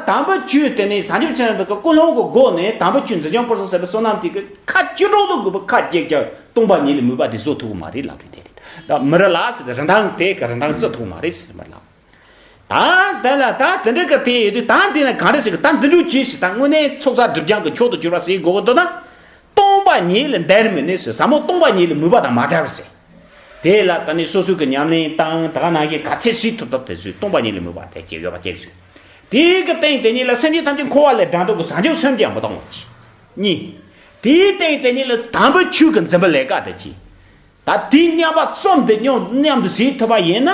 དམ་པའི་ཆོས་དེ་ནི་བྱང་ཆུབ་ཆེན་པོའི་ཀུན་སློང་གི་སྒོ་ནས་དམ་པའི་ཆོས་འཛིན་སྐྱོང་སྤེལ་གསུམ་ཟེར་བའི་བསོད་ནམས་དེ་གི་ཁ་ཅི་སྒྲོག་ཏུ་དགོས་པའི་ཁ་ཅིག་ཀྱང་སྟོང་པ་ཉིད་ལ་མོས་པ་དེ་བཟོ་ཐུབ་ཀྱི་མ་རེད་ལབ་རེད། དེ་རེད། ད་མི་རེད་ལ་ཟེར་ཏེ། རིན་ཐང་དེ་གི་རིན་ཐང་བརྩི་ཐུབ་མ་རེད་ཟེར་མ་ལབ། ད་དེ་ལ་ད་དེ་འདྲ་གི་དེ་ཡོད་དུས། ད་འདི་ན་གང་རེད་ཟེར་གི། ད་འདི་འདྲ་གྱིས་ཟེར། ད་དངོས་གནས་ཚོགས་བསགས་སྒྲིབ་སྦྱང་གི་མཆོག་ཏུ་གྱུར་པ་ཟེར་དགོས་ཀྱི་འདུག་ན། སྟོང་པ་ཉིད་ལ་འདིར་མོས་ནས་ཟེར། ཟབ་མོ་སྟོང་པ་ཉིད་ལ་མོས་པ་དང་མ་བྲལ་བར་ཟེར། དེ་ལ་ད་ནི་སོ་སོའི་གི་ཉམས་ལེན་དང་ད་ག་ནང་བཞིན་ག་ཚད་བྱེད་ཐུབ་ཐུབ་དེ་ཚོས་སྟོང་པ་ཉིད་ལ་མོས་པ་དེ་སྐྱེ་ཡོད་པ་ཅིག་བཟོས། དེའི་གི་སྟེང་དེ་ཉིད་ལ་སེམས་ཅན་ཐམས་ཅད་འཁོར་བ་ལས་བསྒྲལ་འདོད་ཀྱི་བྱང་ཆུབ་སེམས་ཀྱང་མི་གཏོང་བ་གཅིག། གཉིས། དེའི་སྟེང་དེ་ཉིད་ལ་དམ་པའི་ཆོས་ཀྱི་འཛིན་པའི་ལས་ཀ་དེ་གཅིག། ད་དེ་མཉམ་པ་གསུམ་དེ་མཉམ་མཉམ་དུ་བྱེད་ཐུབ་པ་ཡིན་ན།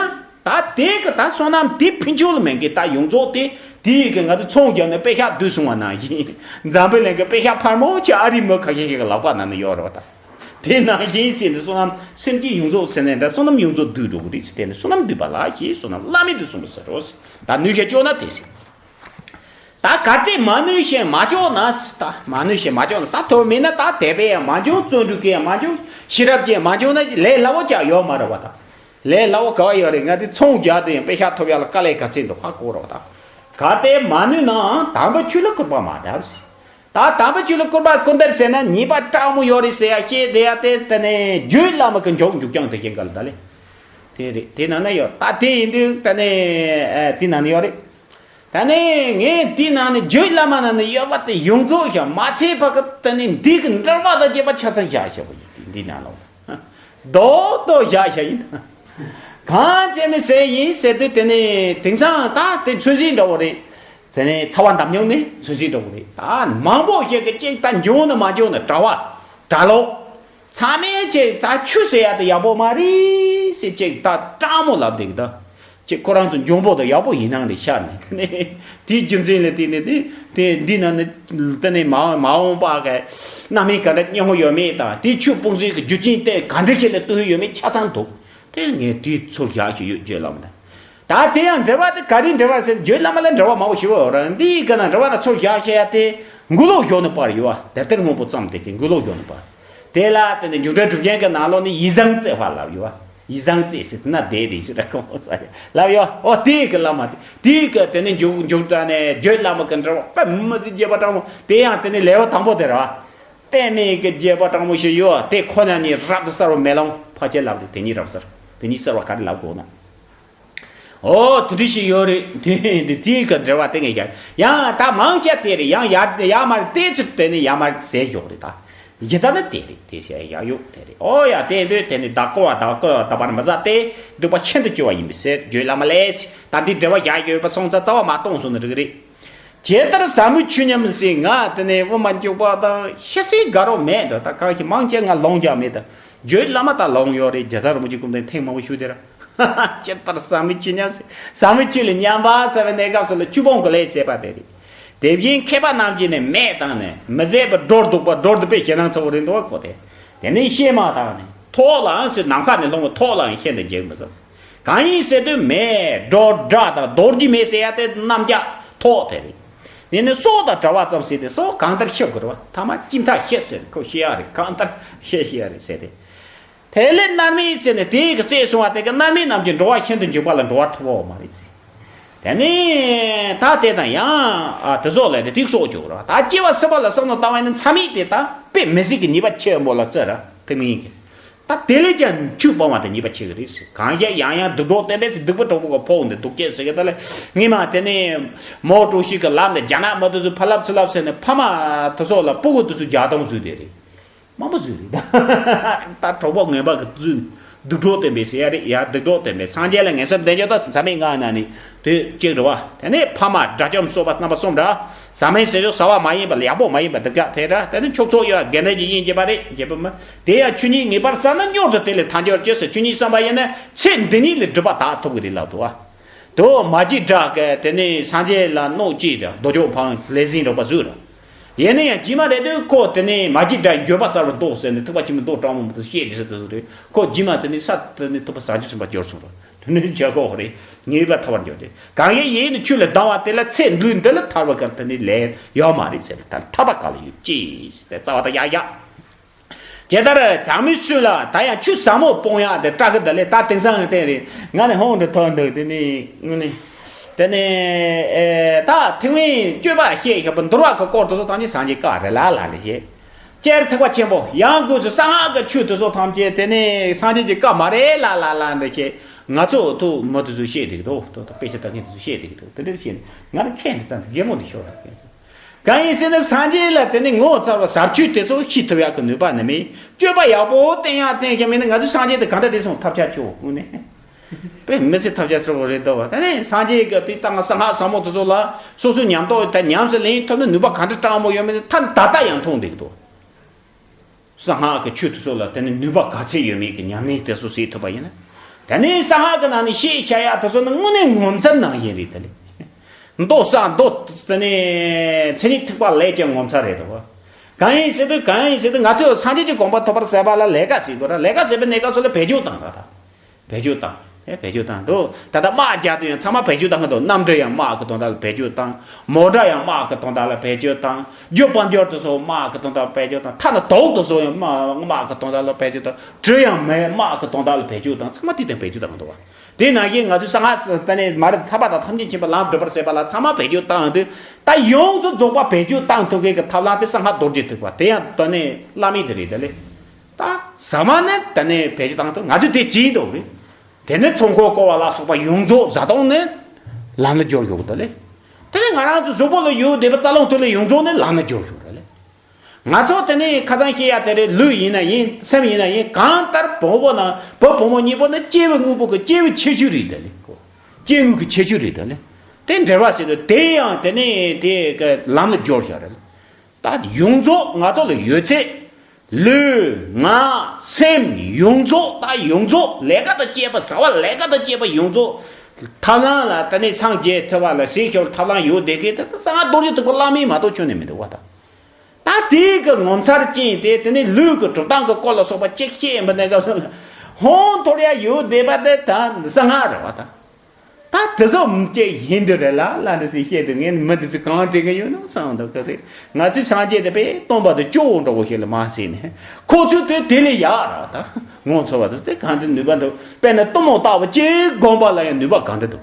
ད་དེ་གི་ད་བསོད་ནམས་དེ་ཕུན་ཚོགས་ལ་མེད་མཁན་ད་ཡོངས་རྫོགས་དེ། དེའི་གི་ང་ཚོ་ཚོང་རྒྱག་ནས་པེ་ཤག་བསྡུས་སོང་བ་ནང་བཞིན། འཛམ་བུ་གླིང་གི་པེ་ཤག་འཕར་མོ་ཆེ་ཨ་རིའི་མི་ཁ་ཤས་ཤིག་གི་ལག་པ་ནང་ན་ཡོད་རེད་བ། ད་དེ་ནང་བཞིན་ཟེར་ནས་བསོད་ནམས་སེམས་ཅན་ཡོངས་རྫོགས་ཟེར་ནས་འདྲ། བསོད་ནམས་ཡོངས་རྫོགས་བསྡུས་འགྲོ་གི་རེད་ཟེར། དེ་ནི་བསོད་ནམས་བསྡུས་པ་ལ་ཞེས་བསོད་ནམས་བླ་མེད་དུ་གསུངས་པ་ཟེར་རོ་ཟེར། ད་ནུས་ཤེས་སྐྱོ་ན་དེ་ཟེར། ད་གལ་ཏེ་མ་ནུས་ཤིང་མ་ལྕོགས་ན། ད་མ་ནུས་ཤིང་མ་ལྕོགས་ན། ད་ཐོབ་མེད་ན་ད་དད་པས་ཡང་མ་འབྱུང་། བརྩོན་འགྲུས་ཀྱིས་ཡང་མ་འབྱུང་། ཤེས་རབ་ཀྱིས་མ་འབྱུང་ན་ལས་སླ་བོ་ཅང་ཡོད་མ་རེད་བ། ད་ལས་སླ་བོ་ག་བ་ཡོད་རེད། ང་ཚོས་ཚོང་རྒྱག་དུས་ཡང་པེ་ཤག་ཐོབ་ཡག་ལ་དཀའ་ལས་ག་ཚད་འདུག་ཧ་གོ་རེད་བ། ད་གལ་ཏེ་མ་ནུས་ནའང་དམ་པའི་ཆོས་ལ་སྐུར་པ་མ་བཏབ་ཟེར། ད་དམ་པའི་ཆོས་ལ་སྐུར་པ་སྐུར་འདེབས་ཟེར་ན། ཉེས་པ་དྲང་མོ་ཡོད་རེད་ཟེར་ཡ་བཤད་བསྡད་ཡ་དེ། དེ་ནས་རྒྱུད་བླ་མ་གི་མཇུག་མཇུག་རྐྱང་དེ་བཞིན་ག་ལ་ད་ལས། དེ་རེད། དེ་ནང་ན་ཡོད། ད་དེ་ཡིན་དུས་ད་ནི་ཨ་དེ་ནང་ན་ཡོད་རེད། ད་ནི་ངས་དེ་ནང་ནས་རྒྱུད་བླ་མ་ནང་ན་ཡོད་པ་དེ་ཡོངས་རྫོགས་བཞག་མ་ཚད་པ་གི། ད་ནི་འདི་གི་འགྲེལ་པ་དང་བཅས་པ་ཆ་ཚང་བཞག་བཞག་པ་ཡིན། དེ་འདི་ནང་ལ་རྡོག་རྡོག་བཞག་བཞག་ཡིན། གང་བྱས་ནས་ཟེར་ཡིན་ཟེར་དུས། དེ་ནི་དེང་སང་ད་དེ་ཚོད་འཛིན་འདྲ་བོ་རེད། དེ་ནི་ཚ་བ་འདམ་མྱོང་ནི་ཚོད་འཛིན་འདྲ་བོ་རེད། ད་མང་པོ་ཞིག་གི་གཅིག་ད་འབྱུང་ན་མ་འབྱུང་ན་གྲྭ་བ་གྲྭ་ལོག་ཚང་མས་ཅིག་ད་ཆོས་ཟེར་ཡ་དེ་ཡག་པོ་མ་རེད་ཟེར། ཅིག་ད་དྲང་མོ་ལབ་བསྡད་ཀྱི་ད། ཅིག་ཁོ་རང་ཚོ་འབྱུང་པོ་དང་ཡག་པོ་ཡིན་སྣང་རེ་ཤར་ནས། དེ་ནས་དེའི་རྒྱུ་མཚན་ལ་བརྟེན་ནས་དེ་དེ་འདི་ན་ནི་དེ་ནས་མ་མ་འོངས་པ་གི་རྣམ་སྨིན་ག་འདྲ་སྙན་ཧོ་ཡོད་མེད་དང་། དེ་ཆོས་སྤོང་ཟིན་གྱི་རྒྱུ་རྐྱེན་དེ་ག་འདྲ་ཞིག་ལ་ལྟོས་ཡོད་མེད་ཆ་ཚང་འདུག་དེ་ངས་དེའི་ཚུལ་བཞག་ཞིག་ཡོད་རྒྱུད་བླ་མ་ལ། ད་དེ་ཡང་འགྲེལ་པ་དེ་ག་རེ་འགྲེལ་པ་ཟེར། རྒྱུད་བླ་མ་ལ་འགྲེལ་པ་མང་པོ་ཞིག་ཡོད་རེད། འདི་གི་ནང་འགྲེལ་པ་ན་ཚུར་བཞག་བཤད་ཡ་དེ་མགུར་ལོག་ཞོག་ནི་པར་ཡོད་བ། དེབ་ཐེར་སྔོན་པོ་བརྩམས་དེ་གི་མགུར་ལོག་ཞོག་ནི་པར། དེ་ལ་དེ་ནི་མཇུག་འབྲས་གྲུབ་ཆེན་གི་ནང་ལོགས་ནས་ཡིད་བཟང་བརྩེ་བ་ལབ་ཡོད་བ། ཡིད་བཟང་བརྩེ་ཟེར་ན་དེ་དེ་ཞིག་ར་གོ་ས་ལབ་ཡོད་བ། འོ་དེ་གི་བླ་མ་དེ་དེ་གི་དེ་ནི་མཇུག་མཇུག་ད་ནས་རྒྱུད་བླ་མ་གི་འགྲེལ་པ་དཔེ་མི་སྲིད་རྒྱས་པ་དྲང་མོ། དེ་ཡང་དེ་ནི་ལེའུ་དང་པོ་དེ་རེད་བ། དཔེ་མེད་ཀྱི་རྒྱས་པ་དྲང་མོ་ཞིག་ཡོད། དེ་ཁོ་ན་ནི་རབ་ཏུ་གསལ་བ་མེ་ལོང་ཕལ་ཆེར་ལབ་དེ། དེ་ཉིད་རབ་གསལ། དེ་ཉིད་གསལ་བ་ག་རེ་ལབ་དགོས་ན། ཨོ་དེ་འདྲ་ཞིག་ཡོད་རེད། དེ་དེ་དེའི་གི་འགྲེལ་པ་དེ་ངས་ཡང་ཡང་ད་མང་ཆེ་དེ་རེད། ཡང་ཡར་ཡར་མར་བལྟས་ཚུལ་དེ་ནི་ཡར་མར་ཟེར་ཡོད་རེད། ད་ཡི་ད་ནི་དེ་རེད། དེ་ཞེས་ཡག་ཡོད་དེ་རེད། ཨོ་ཡ་དེ་འདོད་དེ་ནི་བདག་གོ་བ་བདག་གོ་བ་བདག་པར་མི་བཟའ་སྟེ། སྡིག་པ་ཤིན་ཏུ་སྐྱོ་བ་ཡིན་པས་ཟེར། རྒྱུད་བླ་མ་ལས་ད་འདི་འགྲེལ་པ་ཡག་ཡོད་པ་སོང་ཙང་རྩ་བ་མ་གཏོང་སོང་ནི་འགྲིག་གི་རེད། ཇི་ལྟར་ཟབ་མོའི་ཆོས་ཉམས་ཟེར། ང་དེ་ནས་དབུ་མ་འཇུག་པ་དང་ཤེས་སའི་དགའ་རོགས་མེད་འགྲོ། ད་གང་ཞིག་མང་ཆེ་ང་ལོང་རྒྱག་མེད་དང་། བརྗོད་བླ་མ་དང་ལོང་ཡོད་རེད། རྒྱལ་ཚབ་རིན་པོ་ཆེ་སྐུ་མདུན་ཐེངས་མང་པོ་ཞུས་ཏེ་ར། ཇི་ལྟར་ཟབ་མོའི་ཆོས་ཉམས་ཟེར། ཟབ་མོའི་ཆོས་ལ་ཉམས་པ་ཟེར་བའི་གནས་སྐབས་སུ་ལ་ཆོས་སྤོང་གི་ལས་བྱེད་པ་དེ་རེད། དེ་བཞིན་མཁས་པ་རྣམས་ཀྱིས་ནི་མེད་དང་ནི་མི་ཟད་པའི་སྒྲོ་འདོགས་པ། སྒྲོ་འདོགས་པའི་ཞེད་སྣང་ཚ་བོ་རེད་འདུག་གོ། དེ་དེ་ནི་གཤེད་མ་དང་ནི་ཐོག་ལའང་ཟེར། ནམ་མཁའ་ནས་ལྷུང་བའི་ཐོག་ལའང་ཤིན་ཏུ་འཇིགས་མི་ཟ་ཟེར། གང་ཡིན་ཟེར་དུས་མེད། སྒྲོ་འདོགས་དང་འདོགས་རྒྱུ་མེད་ཟེར་ཡ་དེ་རྣམ་རྒྱལ་ཐོག་དེ་རེད། དེ་ནི་སྲོག་དང་བྲལ་བ་ཙམ་ཟེར་ཏེ། སྲོག་གང་ལྟར་ཤི་དགོས་རེད་བ། ཐ་མ་ཅི་མཐའ་ཤི་ཟེར། ཁོ་ཤི་ཡ་རེད། གང་ལྟར་ཤི་ཤི་ཡ་རེད་ཟེར་ཏེ། དེ་ལས་མནར་མེད་ཟེར་ནས་དེའི་གི་བསད་སོང་བ་དེ་གི་མནར་མེད་རྣམས་ཀྱི་འགྲོ་བ་ཤིན་ཏུ་འཇིགས་པ་ལ་འགྲོ་བ་ཐོབ་པ་མ་རེད་ཟེར། དེ་ནས་ད་དེ་དང་ཡང་ཨ་དེ་ཚོ་ལས་དེ་དེ་སོགས་བྱུང་རོགས། ད་སྐྱེ་བ་སྲིད་པ་ལ་བསམ་བློ་བཏང་བ་ཡིན་ན་མཚམས་མེད་དེ་ད་དཔེ་མི་སྲིད་ཀྱི་ཉེས་པ་ཆེན་པོ་ལ་བརྩི་ར། དེ་མིན་གྱི་ད་དེ་ལས་ཀྱང་ཆོས་སྤོང་བ་དེ་ཉེས་པ་ཆེ་གི་རེད་ཟེར། གང་ཡང་ཡང་ཡང་སྡིག་གྲོགས་བསྟེན་པས་ཟེར། སྡིག་པའི་གྲོགས་པོ་ག་ཕོག་འདི་སྡུག་སྐྱེ་ཟེར་གི། ད་ལས་ངས་མ་དེ་ནས་མའོ་ཀྲུའུ་ཞི་གི་ལམ་ནས་རྒྱ་ནག་མི་དེ་ཚོ་ཕ་ལབ་ཚུ་ལབ་ཟེར་ནས་ཕ་མ་དེ་ཚོ་ལ་སྤུ་གུ་དེ་ཚོ་རྒྱག་སྟངས་བཟོས་དེ་རེད། མང་པོ་བཟོས་རེད། ད་གྲོགས་པོ་ངན་པ་གི་བཟོས་ནས་སྡིག་གྲོགས་བསྟེན་པས་ཟེར་ཡ་རེད། ཡ་སྡིག་གྲོགས་བསྟེན་པས་སངས་རྒྱས་ལ་ངན་སེམས་ལྡན་རྒྱུ་ད་ཟེར། མཚམས་མེད་ལྔ་ན་ནི་དེ་གཅིག་རེད་བ། དེ་ནས་ཕ་མ་དགྲ་བཅོམ་གསོད་པ་རྣམ་པ་གསུམ་ར། ཟ་མའི་ཟས་བཅུད་ཟ་བ་མ་ཡིན་པ་ལ་ཡག་པོ་མ་ཡིན་པ་སྡིག་ཅག་དེ་ར། དེ་ནི་འཁྱོག་ཚོགས་ཡོད་དགེ་འདུན་གྱི་དབྱེན་བྱེད་པ་རེད། བྱེད་པ་མ་དེ་ཡང་ཆོས་ཉིད་ངེས་པར་བསམ་ན་མྱུར་དུ་དེ་ལས་ཐར་འགྱུར་ཅེས་ཟེར། ཆོས་ཉིད་བསམ་པ་ཡིན་ན་ཚེ་འདི་ཉིད་ལས་སྒྲིབ་པ་དག་ཐུབ་ཀྱི་རེད་ལབ་འདུག་བ། དོ་མ་གཅིག་དགྲ་གི་དེ་ནས་སངས་རྒྱས་ལ་གནོད་ཅིག་ར། རྡོ་རྗེ་འཕང་ལས་ཟིན་རོགས་པ་བཟོས་ར། ཡིན་ན་ཡང་རྗེས་མ་རེད་དུས་ཁོ་དེ་ནས་མ་གཅིག་དགྲ་འགྱོད་པ་གསར་བར་ལྡོག་ཟེར་ནས་ཐེག་པ་ཆེན་པོའི་མདོ་དྲང་མོ་མོ་དེ་བཤད་དེ་ཟེར་དེ་ཚོ་རེད། ཁོ་རྗེས་མ་དེ་ནས་ས་དེ་ནས་ཐུབ་པ་བཟང་ཆུ་སེམས་པ་འབྱོར་སོང་ར། དེ་ནས་བྱ་གོ་རེད། ཉེས་པ་ཐར་བར་འགྱུར་ཏེ། གང་ཡིན་ཡིན་ནི་ཆོས་ལས་ལྡང་བ་དེ་ལ་ཚེ་འདི་འདི་ལ་ཐར་བ་ག་དེ་ནས་ལས་ཡོད་མ་རེད་ཟེར། ད་ཐར་པ་ག་ལ་ཡོད་ཅེས་ཟེར་རྩ་བ་དང་ཡ་ཡ། ཇི་ལྟར་གྲངས་མེད་སུ་ལ་ད་ཡང་ཆོས་ཟབ་མོ་སྤོང་ཡག་དེ་སྐྲག་གི་ད་ལས། ད་དེང་སང་གི་སྟེང་རེད། ང་ནི་ཧོང་དུ་ཐོན་འདུག་དེ་ནི་དངོས་ནི་དེ་ནི་ཨེ་ད་ཐེག་དམན་སྤྱོད་པ་ཞེས་བྱ་བ་འདུལ་བ་གི་སྐོར་དེ་ཚོ་ཐམས་ཅད་སངས་རྒྱས་བཀའ་རེད་ལ་ལ་ལ་ཞེས། སྤྱིར་ཐེག་པ་ཆེན་པོ་ཡང་སྒོས་སུ་གསང་སྔགས་ཀྱི་ཆོས་དེ་ཚོ་ཐམས་ཅད་དེ་ནི་སངས་རྒྱས་ཀྱི་བཀའ་མ་རེད་ལ་ལ་ལ་འདི་ཞེས། ང་ཚོ་ཐུགས་མི་དེ་ཚོ་བཤད་འདུག་དོ་དོ་དཔེ་ཆ་ལྟ་མཁན་དེ་ཚོ་བཤད་འདུག་དོ་དེ་འདྲ་བཤད་ནས་ང་ལ་ཁས་འདི་ཙམ་དུ་རྒན་མོ་འདི་ཤོར་ར། གང་ཡིན་ཟེར་ན་སངས་རྒྱས་ལ་དེ་ནི་ངོ་བོ་གསར་བ་ཟབ་ཆོས་དེ་ཚོ་ཤེས་ཐུབ་ཡག་གི་ནུས་པ་ནི་མེད། སྤྱོད་པ་ཡག་པོ་བསྟེན་ཡག་བཙན་ཞིག་མེད་ན་ང་ཚོས་སངས་རྒྱས་དེ་ག་འདྲ་རེད་སོང་ཐབས་ཆག་ཆོག་དངོས་གནས། དཔེ་མི་སྲིད་ཐབས་ཆག་ཆོག་རེད་འདུག་བ། དེ་ནས་སངས་རྒྱས་ཀྱི་དེ་ལྟ་ང་གསང་སྔགས་ཟབ་མོ་དེ་ཚོ་ལ་སོ་སོའི་ཉམས་རྟོགས་དེ་ཉམས་སུ་ལེན་ཐུབ་ན་ནུས་པ་ག་འདྲ་དྲང་མོ་ཡོད་མེད་དེ་ད་ནི་ད་ལྟ་ཡང་མཐོང་བསྡད་ཀྱི་འདུག་གསང་སྔགས་ཀྱི་ཆོས་དེ་ཚོ་ལ་དེ་ནི་ནུས་པ་ག་ཚད་ཡོད་མེད་ཀྱི་ཉམས་ལེན་དེ་ཚོ་བྱེད་ཐུབ་པ་ཡིན་ན། དེ་ནི་གསང་སྔགས་ཀྱི་ནང་ནས་བཤད་བྱ་ཡག་དེ་ཚོ་ནི་དངོས་གནས་ངོ་མཚར་ནང་བཞིན་རེད། དེ་ལས་མདོ་གསང་མདོ་དེ་ནི་མཚན་ཉིད་ཐེག་པ་ལས་ཀྱང་ངོ་མཚར་རེད་དོ། གང་ཡིན་ཟེར་དུས་གང་ཡིན་ཟེར་དུས་ང་ཚོས་སངས་རྒྱས་ཀྱི་གོ་འཕང་ཐོབ་པར་བྱེད་པ་ལ་ལས་ཀ་བྱེད་དགོས་ར། ལས་ཀ་བྱེད་པའི་གནས་སྐབས་སུ་ལ་བེད་སྤྱོད་བཏང་ར། ད་བེད་སྤྱོད་བཏང་། ཨེ་བེད་སྤྱོད་བཏང་འདུག་ད་ལྟ་དམག་རྒྱག་དུས་ཡང་ཚང་མ་བེད་སྤྱོད་བཏང་གི་འདུག་གནམ་གྲུ་ཡང་དམག་གི་དོན་དག་ལ་བེད་སྤྱོད་བཏང་། མོ་ཊ་ཡང་དམག་གི་དོན་དག་ལ་བེད་སྤྱོད་བཏང་། རྒྱུ་དཔལ་འབྱོར་དེ་ཚོ་དམག་གི་དོན་དག་ལ་བེད་སྤྱོད་བཏང་། ཐ་ན་དོག་དེ་ཚོ་ཡང་དམག་དམག་གི་དོན་དག་ལ་བེད་སྤྱོད་བཏང་། གྲི་ཡང་མེ་དམག་གི་དོན་དག་ལ་བེད་སྤྱོད་བཏང་། ཚང་མ་དེ་དང་བེད་སྤྱོད་བཏང་གི་འདུག་བ། དེ་ནང་བཞིན་ང་ཚོས་གསང་སྔགས་ད་ནས་མ་རེད། ཐར་པ་དང་ཐམས་ཅད་མཁྱེན་པའི་ལམ་སྒྲུབ་པར་བྱེད་པ་ལ་ཚང་མ་བེད་སྤྱོད་བཏང་དུས་ད་ཡོངས་སུ་རྫོགས་པ་བེད་སྤྱོད་བཏང་ཐུབ་མཁན་གྱི་ཐབས་ལམ་དེ་གསང་སྔགས་རྡོ་རྗེ་ཐེག་པ་དེ་ཡང་ད་ནས་བླ་མེད་དེ་རེད། ད་ལས་ད་ཟ་མ་ནི་ད་ནས་བེད་སྤྱོད་བཏང་ཐུབ། ང་ཚོས་དེ་བྱེད་འདུག་རེད། དེ་ནས་ཚོགས་འཁོར་བསྐོར་བ་ལ་སོགས་པ་ཡོངས་རྫོགས་བཟའ་བཏུང་ནི་ལམ་ལ་སྦྱོར་ཡོད་ད་ལས། དེ་ནས་ང་རང་ཚོ་གཟུགས་པོ་ལ་ཡོད་བསྡད་པ་རྩ་རླུང་ཐིག་ལེ་ཡོངས་རྫོགས་ནི་ལམ་ལ་སྦྱོར་ཡོད་ད་ལས། ང་ཚོ་དེ་ནས་ཁ་སང་བཤད་ཡ་དེ་རེད། ལུས་ཡིན་ན་ཡིན། སེམས་ཡིན་ན་ཡིན། གང་ལྟར་བུ་མོ་ན་བུ་བུ་མོ་གཉིས་པོ་ནི་སྐྱེས་བུ་དངོས་པོ་གི་སྐྱེས་བུ་ཁྱད་ཆོས་རེད་ད་ལས། སྐྱེ་དངོས་ཀྱི་ཁྱད་ཆོས་རེད་ད་ལས། དེ་འབྲེལ་བ་ཟེར་དུས་དེ་ཡང་དེ་ནས་དེ་གི་ལམ་ལ་སྦྱོར་བཞག་རེད། ད་ཡོངས་རྫོགས་ང་ཚོ་ལ་ཡོད་ཚད་ལུས་ངག་སེམས་ཡོངས་རྫོགས། ད་ཡོངས་རྫོགས་ལས་ཀ་དང་བཅས་པ། བྱ་བ་ལས་ཀ་དང་བཅས་པ་ཡོངས་རྫོགས་ཐབས་ལམ་ལ་ད་ནས་སངས་རྒྱས་ཐོབ་པ་ལ་ཞིག་ཤོར་ཐབས་ལམ་ཡོད་བསྡད་མཁན་དེ་ད་གསང་སྔགས་རྡོ་རྗེ་ཐེག་པ་བླ་མེད་མ་གཏོགས་ཁྱོན་ནས་མི་འདུག་བ། ད་ད་དེའི་གི་ངོ་མཚར་ཅན་དེ་དེ་ནས་ལུས་ཀྱི་གྲུབ་སྟངས་ཀྱི་སྐོར་ལ་སོགས་པ་གཅིག་བཤད་ཡིན་པ་ནས་སྐབས་སུ་ཧོང་འཐོར་ཡ་ཡོད་བསྡད་པ་དེ་ད་གསང་སྔགས་རེད་བ་ད། ད་དེ་ཚོ་མི་སྐྱེ་ཡིན་དུ་རེད་ལ་ལ་འདི་སྲིད་བཤད་དུ་ངས་མི་འདི་ཚོ་གང་དྲན་གི་ཡོད་ནོ་བསམ་འདུག་གི་རེད། ང་ཚོའི་སངས་རྒྱས་དེ་དཔེ་སྟོན་པ་དང་སྐྱོ་བོ་འདྲ་བོ་ཞིག་ལ་མ་ཟེར་ནས་ཁོ་ཚོས་དེ་དེ་ལས་ཡག་ར་ད་ངོ་ཚོ་བ་དེ་དེ་གང་དུ་ནུས་པ་འདུག་དཔེར་ན་གཏུམ་མོ་ལྟ་བུ་གཅིག་སྒོམ་པ་ལ་ཡང་ནུས་པ་གང་དུ་འདུག་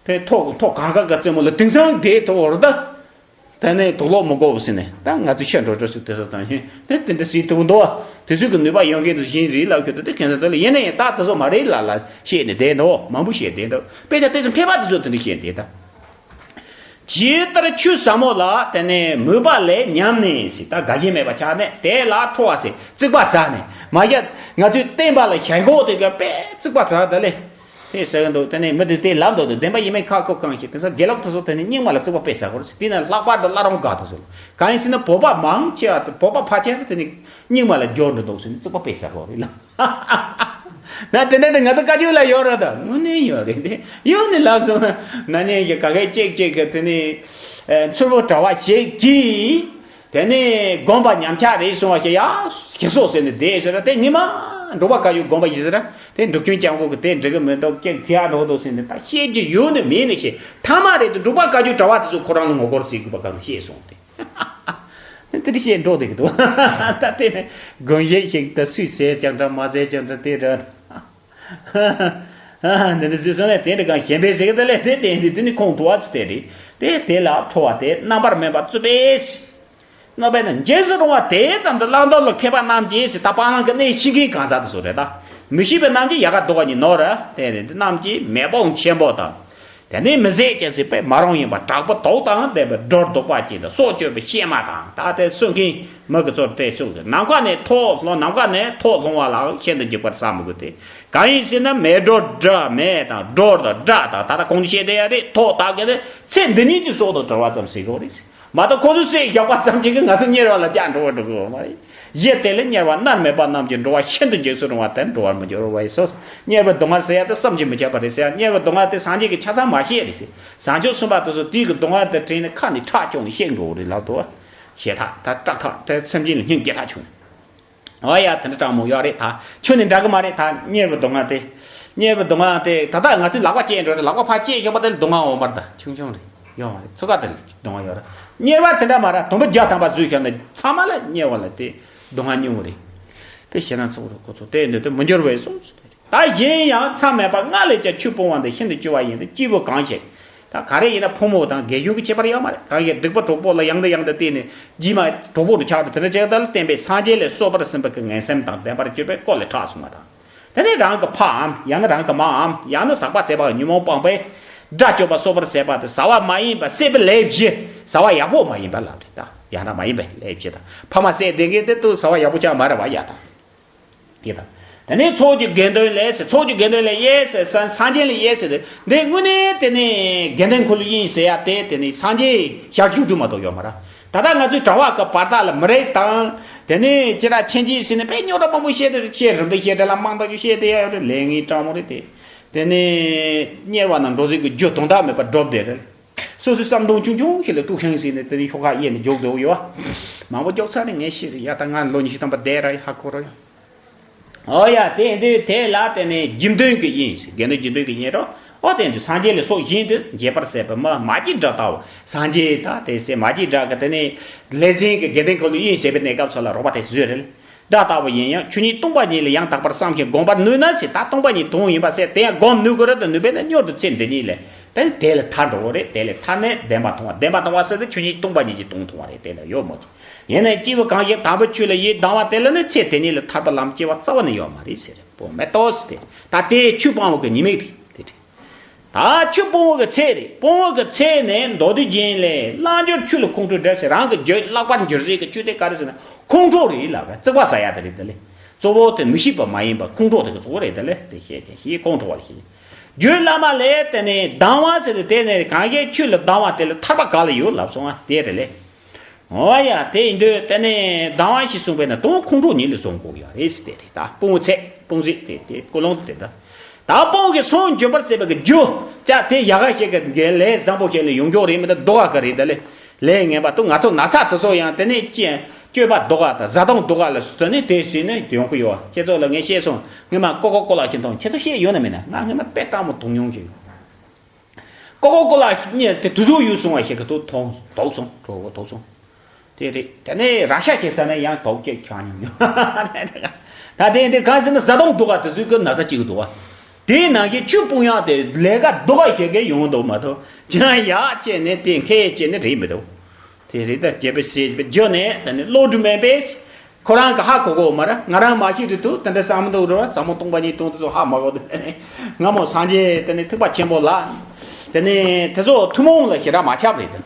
དེ་ཐོག་ཐོག་གང་ག་ག་རྩེ་མོ་ལ་དེང་སང་དེ་ཐོག་ར་ད། དེ་ནས་དུག་ལོག་མི་དགོས་པ་ཟེར་ནས་ད་ང་ཚོས་ཤ་འགྲོ་འགྲོ་ཟེར་དེ་ཚོ་དང་ཧེ་དེ་དེ་འདྲ་ཟེར་ཐུབ་འདུག་དེ་ཚོས་ཀྱི་ནུས་པ་ཡོད་མཁན་དེ་ཚོ་ཡིན་རེད་ལབ་ཁྱོད་དེ་དེ་ཁྱོད་ཚོ་དེ་ལ་ཡིན་ན་ཡང་ད་དེ་ཚོ་མ་རེད་ལ་ལ་བཤད་ནས་བསྡད་འདུག་མང་པོ་བཤད་བསྡད་འདུག་དཔེ་ཆ་དེ་ཚོ་མཁས་པ་དེ་ཚོ་དེ་འདྲ་བཤད་བསྡད་ད། ཇི་ལྟར་ཆོས་ཟབ་མོ་ལ་དེ་ནས་མོས་པ་ལས་ཉམས་ནས་ཟེར། ད་དགའ་ཞེན་མེད་པ་ཆགས་ནས་དེ་ལ་ཁྲོ་བ་ཟེར་རྩིག་པ་ཟ་ནས་མ་རྒྱ་ང་ཚོས་བསྟན་པ་ལ་ཞེན་ཁོག་དེ་ག་དཔེ་རྩིག་པ་ཟ་ད་ལས། ཟེར་གི་འདུག་དེ་ནས་མི་དེ་དེ་ལབ་འདུག་དེ་བདེན་པ་ཡིན་མིན་ཁ་ཁོ་གང་ཤེས། དེང་སང་དགེ་ལོག་དེ་ཚོ་དེ་ནས་རྙིང་མ་ལ་རྩིག་པ་དཔེ་ཟ་གོ་རེད། དེ་ནས་ལྷག་པར་དུ་བླ་རུང་དགའ་དེ་ཚོ་ལ་གང་ཡིན་ཟེར་ན། བོད་པ་མང་ཆེ་བ་བོད་པ་ཕལ་ཆེར་དེ་ནས་རྙིང་མ་ལ་འབྱོར་འགྲོ་འདུག་ཟེར་ནས་རྩིག་པ་དཔེ་ཟ་གོ་རེད་ལ། ན་དེ་འདྲ་དེ་ང་ཚོ་བཀའ་བརྒྱུད་ལ་ཡོད་རེད་ད། དངོས་གནས་ཡོད་རེད་དེ། ཡོད་ནི་ལབ་སོང་། ན་ནིང་གི་ག་གེ་ཅིག་ཅིག་གི་དེ་ནས་ཨེ་མཚུར་ཕུ་གྲྭ་བ་ཞིག་གིས། དེ་ནས་དགོན་པ་ཉམས་ཆག་རེད་གསུང་བ་ཞིག་ཡ་ཞིག་སོགས་ཟེར་ནས་བསྡད་ཟེར། དེ་ཉི་མ་འབྲུག་པ་བཀའ་བརྒྱུད་དགོན་པ་ཞིག་ཟེར། དེ་འབྲུག་ཆུང་སྐྱབས་མགོན་གྱིས་དེ་འགྲིག་གི་མི་འདུག་ཅིག་བྱས་འགྲོ་འདུག་ཟེར་ནས། ད་བཤད་རྒྱུ་ཡོད་ནི་མེད་ནི་ཞིག་ཐ་མ་རེད་དེ། འབྲུག་པ་བཀའ་བརྒྱུད་གྲྭ་བ་དེ་ཚོ་ཁོ་རང་ལ་ངོ་རྒོལ་བྱེད་དགོས་པ་གང་བཤད་སོང་སྟེ། དེ་འདྲ་བཤད་འགྲོ་བསྡད་ཀྱི་འདུག་ད་དེ་ནས་དགོན་གཞས་ཤིག་ད་སུས་ཟེར་ཀྱང་འདྲ་མ་ཟེར་ཀྱང་འདྲ་དེ་འདྲ། འདི་འདྲ་བཟོས་སོང་ནས་དེ་འདྲ་གང་གཞན་པས་ཟེར་གི་ད་ལས་དེ་དེ་འདི་དེ་ནི་ཁོང་འགྲོ་བ་ཚོ་དེ་རེད་དེ། དེ་ལ་ཁྲོ་བ་དེ་རྣམ་པར་སྨིན་པ་རྩུབ་པས། སྔགས་པས་ནི་འཇིགས་སུ་རུང་བ་དེ་ཙམ་དུ་བླང་དོར་ལ་མཁས་པ་རྣམས་ཀྱིས་ཟེར། ད་སྤང་བླང་གི་གནད་ཤེས་མཁན་གང་ཟག་དེ་ཚོ་རེད་ད། མི་ཤེས་པའི་རྣམས་ཀྱིས་ཡལ་ག་ལྡོག་པ་ཉིད་ནོར། དེ་ནི་འདི་རྣམས་ཀྱིས་མེ་དཔུང་ཆེན་པོ་དང་། དེ་ནས་མི་བཟད་ཅེས་ཟེར་བས་མ་རུངས་ཡིན་པ་དྲག་པོ་དུག་དང་ལྡན་པའི་སྒྲོ་འདོགས་པ་ཅན་དང་སྲོག་གཅོད་པའི་གཤེད་མ་དང་། ད་དེ་གསོད་མཁན་མི་གི་ཚོར་དེ་གསོད་ཀྱི། ནམ་མཁའ་ནས་ཐོག་ལྷུང་། ནམ་མཁའ་ནས་ཐོག་ལྷུང་བ་ལའང་ཤིན་ཏུ་འཇིགས་པར་བསམ་དགོས་ཏེ། གང་ཡིན་ཟེར་ན། མེ་སྒྲོ་སྒྲ་མེ་དང་སྒྲོ་དང་སྒྲ་དང་། ད་ལྟ་གོང་དུ་བཤད་དེ་ཡ་རེད། ཐོག་དག་གི་ནི་ཚེ་འདི་ཉིད་ཀྱི་སྲོག་དང་བྲལ་བ་ཙམ་ཟེར་དགོས་རེད། མ་གཏོགས་ཁོ་ཚོས་བསད་བཞག་པ་ཙམ་གྱིས་ང་ཚོ་དམྱལ་བ་ལ་བསྐྱལ་འགྲོ་བ་འགྲོ་གི་ཡོད་མ་རེད། གཞི་དེ་ལས་དམྱལ་བ་མནར་མེད་པ་རྣམས་ཀྱི་འགྲོ་བ་ཤིན་ཏུ་འཇིགས་སུ་རུང་བ་དེར་འགྲོ་བར་མི་འགྱུར་བས་སོ། དམྱལ་བའི་སྡུག་བསྔལ་ཟེར་ཡ་དེ་བསམ་གྱིས་མི་ཁྱབ་པ་རེད་ཟེར་ཡ། དམྱལ་བའི་སྡུག་བསྔལ་དེ་སངས་རྒྱས་ཀྱིས་ཆ་ཚང་མ་བཤད་རེད་ཟེར། བྱང་ཆུབ་སེམས་དཔའ་དེ་ཚོ་དེའི་གི་སྡུག་བསྔལ་དེ་དྲན་ནས་ཁ་ནས་ཁྲག་སྐྱུག་ནས་བཤད་འགྲོ་གི་རེད་ལབ་འདུག་བ། ཞེ་ཐག་ད་སྐྲག་ཐག་དེ་སེམས་ཅན་ལ་སྙིང་རྗེ་ཐག་ཆོད། ཨོ་ཡ། དེ་འདྲ་སྤྲང་མོ་ཡོད་རེད་ད། ཁྱོད་ནི་འདྲ་གི་མ་རེད་ད། དམྱལ་བའི་སྡུག་བསྔལ་དེ། དམྱལ་བའི་སྡུག་བསྔལ་དེ་ད་ལྟ་ང་ཚོས་ལག་པ་བཅད་འགྲོ་རེད། ལག་པ་ཕར་བཅད་ཤོག་པ་དེ་ལ་སྡུག་བསྔལ་འོང་བར་ད་ཆུང་ཆུང་རེད། ཡོད་མ་རེད། ཚུགས་ཀ་དེ་ལ་སྡུག་བསྔལ་ཡོད་རེད། དམྱལ་བ་དེ་འདྲ་མ་རེད། དུམ་བུ་བརྒྱ་ཐམ་པ་བཟོས་ཤོག་ན་ཚང་མ་ལ་དམྱལ་བ་ལ་དེ་སྡུག་བསྔལ་མྱོང་གི་རེད། དེ་ཞེ་ན་ཚོགས་རེད། ཁོ་ཚོ་དེ་འདོད་དེ་མི་འགྱུར་བས་སོ། ད་གཞན་ཡང་མཚམས་མེད་པ་ལྔ་ལས་ཀྱང་ཆོས་སྤོང་བ་འདི་ཤིན་ཏུ་སྐྱོ་བ་ཡིན་ཏེ། སྐྱེས་བུ་གང་ཞིག་ད་ག་རེ་ཡིན་ན་ཕོ་མོ་དང་རྒན་གཞོན་གྱི་ཁྱད་པར་ཡོད་མ་རེད། གང་ཞིག་སྡིག་པ་གྲོགས་པོ་ལ་ཡང་དང་ཡང་དུ་བརྟེན་ནས་རྗེས་མ་གྲོགས་པོ་རུ་ཆགས་ཏེ་དེ་འདྲ་བྱས་ད་ལ་བརྟེན་པའི་སངས་རྒྱས་ལས་གསོད་པར་སེམས་པ་གི་ངན་སེམས་དང་ལྡན་པར་གྱུར་པའི་སྐོར་ལས་གྲགས་སོང་བ་དང་། དེ་ནས་རང་གི་ཕའམ། ཡང་ན་རང་གི་མའམ། ཡང་ན་ཟག་པ་ཟད་པ་ཉོན་མོངས་སྤངས་པས་དགྲ་བཅོམ་པ་གསོད་པར་ཟད་པ་དེ་བྱ་བ་མ་ཡིན་པ་སྲེད་པའི་ལས་བཞི། བྱ་བ་ཡག་པོ་མ་ཡིན་པ་ལབ་རེད་ད། ཡང་ན་མ་ཡིན་པའི་ལས་བཞི་དང་། ཕ་མ་བསད་བསྡད་མཁན་དེ་དུ་བྱ་བ་ཡག་པོ་ཅང་མ་རེད་བ་ཡ་ད། ཡིན་དང་། དེ་ནས་ཚོགས་ཀྱི་དགེ་འདུན་ལས་ཟེར། ཚོགས་ཀྱི་དགེ་འདུན་ལས་ཡེ་ཟེར། སངས་སངས་རྒྱས་ལས་ཡེ་ཟེར་ཏེ། འདི་དངོས་གནས་དེ་ནས་དགེ་འདུན་ཁོ་ལ་ཡིན་ཟེར་ཡ་དེ། དེ་ནས་སངས་རྒྱས་ཞལ་བཞུགས་དུས་མ་གཏོགས་ཡོད་མ་རེད། ད་ལྟ་ང་ཚོའི་གྲྭ་བ་གི་བར་ཐག་ལ་མི་རིགས་དང་། དེ་ནས་ཅི་ར་ཆེན་ཆེན་ཟེར་ནས་དཔེ་རྙོག་དྲ་མང་པོ་བཤད་དེ་བཤད། རིམ་བདེ་བཤད་གྲྭ་ལ་མང་དག་ཅིག་བཤད་དེ་ཡ་རེད། ལས་ངན་སྤྲང་མོ་རེད་དེ། དེ་ནས་དམྱལ་བ་ན་འགྲོ་ཟིག་གི་རྒྱུ་དོན་དག་མེད་པར་སྒྲུབ་བསྡད་རེད། སོ་སོའི་བསམ་དོན་ཆུང་ཆུང་ཞིག་ལ་དཀྲུག་ཤིང་ཟིན་ནས་དེ་ནས་ཤོག་ཁ་གཡས་ནས་འཇོག་འདོད་ཡོད། མང་པོ་འཇོག་ཚར་ནས་ངས་ཤེས་རེད་ཡ། ད་ང་ལོ་ཉི་ཤུ་ཐམ་པ་བསྡད་ར་ཧ་གོ་ར་ཡོད། ཨོ་ཡ། དེ་འདི་དེ་ལ་དེ་ནས་དགེ་འདུན་གྱི་དབྱེན་ཟེར། དགེ་འདུན་དགེ་འདུན་གྱི་དབྱེན་རོ། ཨོ་དེ་འདི་སངས་རྒྱས་ལས་སོགས་བཞིན་དུ་མཇལ་བར་མཛད་པའི་མི་མ་སྐྱེས་དགྲ་ལྟ་བུ། སངས་རྒྱས་ད་དེ་སེ་མ་སྐྱེས་དགྲ་གི་དེ་ནས་ལས་ཟིན་གྱི་དགེ་འདུན་ཁོ་ལ་དབྱེན་བྱེད་པའི་གནས་སྐབས་སུ་ལ་རོགས་པ་དེ་བཟོས་རེད། དགྲ་ལྟ་བུ་ཡིན་ཡང་ཆོས་ཉིད་སྟོང་པ་ཉིད་ལ་ཡང་དག་པར་བསམ་ཞིང་བསྒོམ་པར་ནུས་ན་ཟེར། ད་སྟོང་པ་ཉིད་དོན་ཡིན་པ་ཟེར་དེ་ཡང་བསྒོམ་ནུས་དགོས་རེད་དང་ནུས་པས་ན་མྱུར་དུ་ཚེ་འདི་ཉིད་ལས་དེ་ནི་དེ་ལས་ཐར་འགྲོ་གི་རེད། དེ་ལས་ཐར་ནས་བདེན་པ་མཐོང་བ། བདེན་པ་མཐོང་བ་ཟེར་དུས་ཆོས་ཉིད་སྟོང་པ་ཉིད་ཀྱི་དོན་མཐོང་བ་རེད། དེ་ལ་ཡོད་མོད་ཀྱི། ཡིན་ནའི་སྐྱེས་བུ་གང་ཞིག་དང་པོ་ཆོས་ལ་ཡིད་སྡང་བ་དེ་ལ་ནི་ཚེ་དེ་ཉིད་ལས་ཐར་པ་ལམ་སྐྱེ་བ་རྩ་བ་ནས་ཡོད་མ་རེད་ཟེར། བོ་མེ་ཏོག་ཟེར་ཏེ་ད་དེ་ཆོས་སྤོང་བ་གི་ཉེས་དམིགས་རེད། དེ་རེད། ད་ཆོས་སྤོང་བ་གི་ཚད་རེད། སྤོང་བ་གི་ཚད་ནི་མདོ་སྡེ་རྒྱན་ལས་བླང་དོར་ཆོས་ལ་ཁོང་ཁྲོ་འདྲ་ཟེར། རང་གི་རྒྱུད་ལྷག་པར་འགྱུར་བྱེད་ཀྱི་ཆོས་དེ་ག་རེ་ཟེར་ན་ཁོང་ཁྲོ་རེད་ལབ་ར། རྩིག་པ་ཟ་ཡ་དེ་རེད། དེ་ལས་གཙོ་བོ་དེ་མི་ཤེས་པ་མ་ཡིན་པ་ཁོང་ཁྲོ་དེ་གི་གཙོ་བོ་རེད། དེ་ལས་དེ་བཤད་ཀྱང་ཤེས། ཁོང་ཁྲོ་བ་ལ་ཤེས། རྒྱུད་བླ་མ་ལས་དེ་ནི་སྡང་བ་ཟེར་ཏེ་དེ་ནི་གང་ཞིག་ཆོས་ལ་སྡང་བ་དེ་ལ་ཐར་པ་ག་ལ་ཡོད་ལབ་སོང་ཨ། དེ་རེད་ལས། འོ་ཡ། དེ་ཡིན་དུས་དེ་ནས་སྡང་བ་ཞེས་གསུངས་པས་ན་དོན་ཁོང་ཁྲོ་ཉིད་ལ་བཟུང་དགོས་ཡ་རེད་ཟེར། དེ་རེད། ད་སྤོང་བའི་ཚད་སྤོང་ཚད་དེ་དེ་ཀུན་སློང་དེ་ད། ད་སྤོང་གི་སོང་འཇོམས་པར་བྱེད་པ་གི་རྒྱུ་ཅག་དེ་ཡག་ག་ཞིག་གི་འགན་ལས་བཟང་པོ་ཞིག་ལ་ཡོང་རྒྱུ་རེད་མི་འདུག་སྡུག་ག་གི་རེད། དེ་ལས་ལས་ངན་པ་དུ་ང་ཚོ་ན་ཚ་དེ་ཚོ་ཡང་དེ་ནས་ཅི་སྤྱོད་པ་སྡུག་ག་དང་བཟའ་བཏུང་སྡུག་ག་ལ་སོ་ནས་དེ་ཟིན་ནས་ཡོང་གི་ཡོད། ཁྱེད་ཚོ་ལ་ངས་བཤད་སོང་། སྔོན་མ་ཀོ་ཀོ་ཀོ་ལ་ཞིག་མཐོང་། ཁྱེད་ཚོ་བཤད་ཡོད་ན་མིན་ན། ང་སྔོན་མ་དཔེ་སྤྲང་མོ་མཐོང་མྱོང་ཞིག་ཡོད། ཀོ་ཀོ་ཀོ་ལ་གཉིས་དེ་དུས་ཚོད་ཡོལ་སོང་བ་ཞིག་གི་དུ་མཐོང་དོག་སོང་། གྲོགས་པོ་དོག་སོང་། དེ་རེད། དེ་ནས་ར་ཤ་ཞིག་ཟ་ན་ཡང་དོག་སྐྱེ་ཆགས་མྱོང་མྱོང་། ད་དེ་འདི་གང་ཟེར་ན་བཟའ་བཏུང་སྡུག་ག་དེ་ཚོའི་ཀུན་ན་ཚ་གཅིག་འདུག་བ། དེའི་ནང་གི་ཆུ་སྤུངས་ཡག་དེ་ལས་ཀ་སྡུག་ག་ཞིག་གི་ཡོང་འདུག་མ་གཏོགས་ཅང་ཡག་བྱས་ནས་དེ་མཁས་བྱས་ནས་རེད་མི་འདུག་དེ་རེད། ད་རྒྱལ་པོ་ཞེས་པའི་རྒྱུ་ནས་ད་ནི་བློ་གྲོས་མེད་པས། ཁོ་རང་གི་ཧ་གོ་གོ་མ་ར། ང་རང་མ་ཤེས་དུས་དུ་དེ་འདྲ་བསམ་མི་འདུག་ར། བཟང་མོ་སྟོང་པ་ཉིད་དོན་དེ་ཚོ་ཧ་མ་གོ་དུས་ནས་ང་མོ་སངས་རྒྱས་དེ་ནི་ཐེག་པ་ཆེན་པོ་ལ་དེ་ནི་དེ་ཚོ་ཐུན་མོང་ལ་ཞེ་དྲག་མ་ཁྱབ་རེད།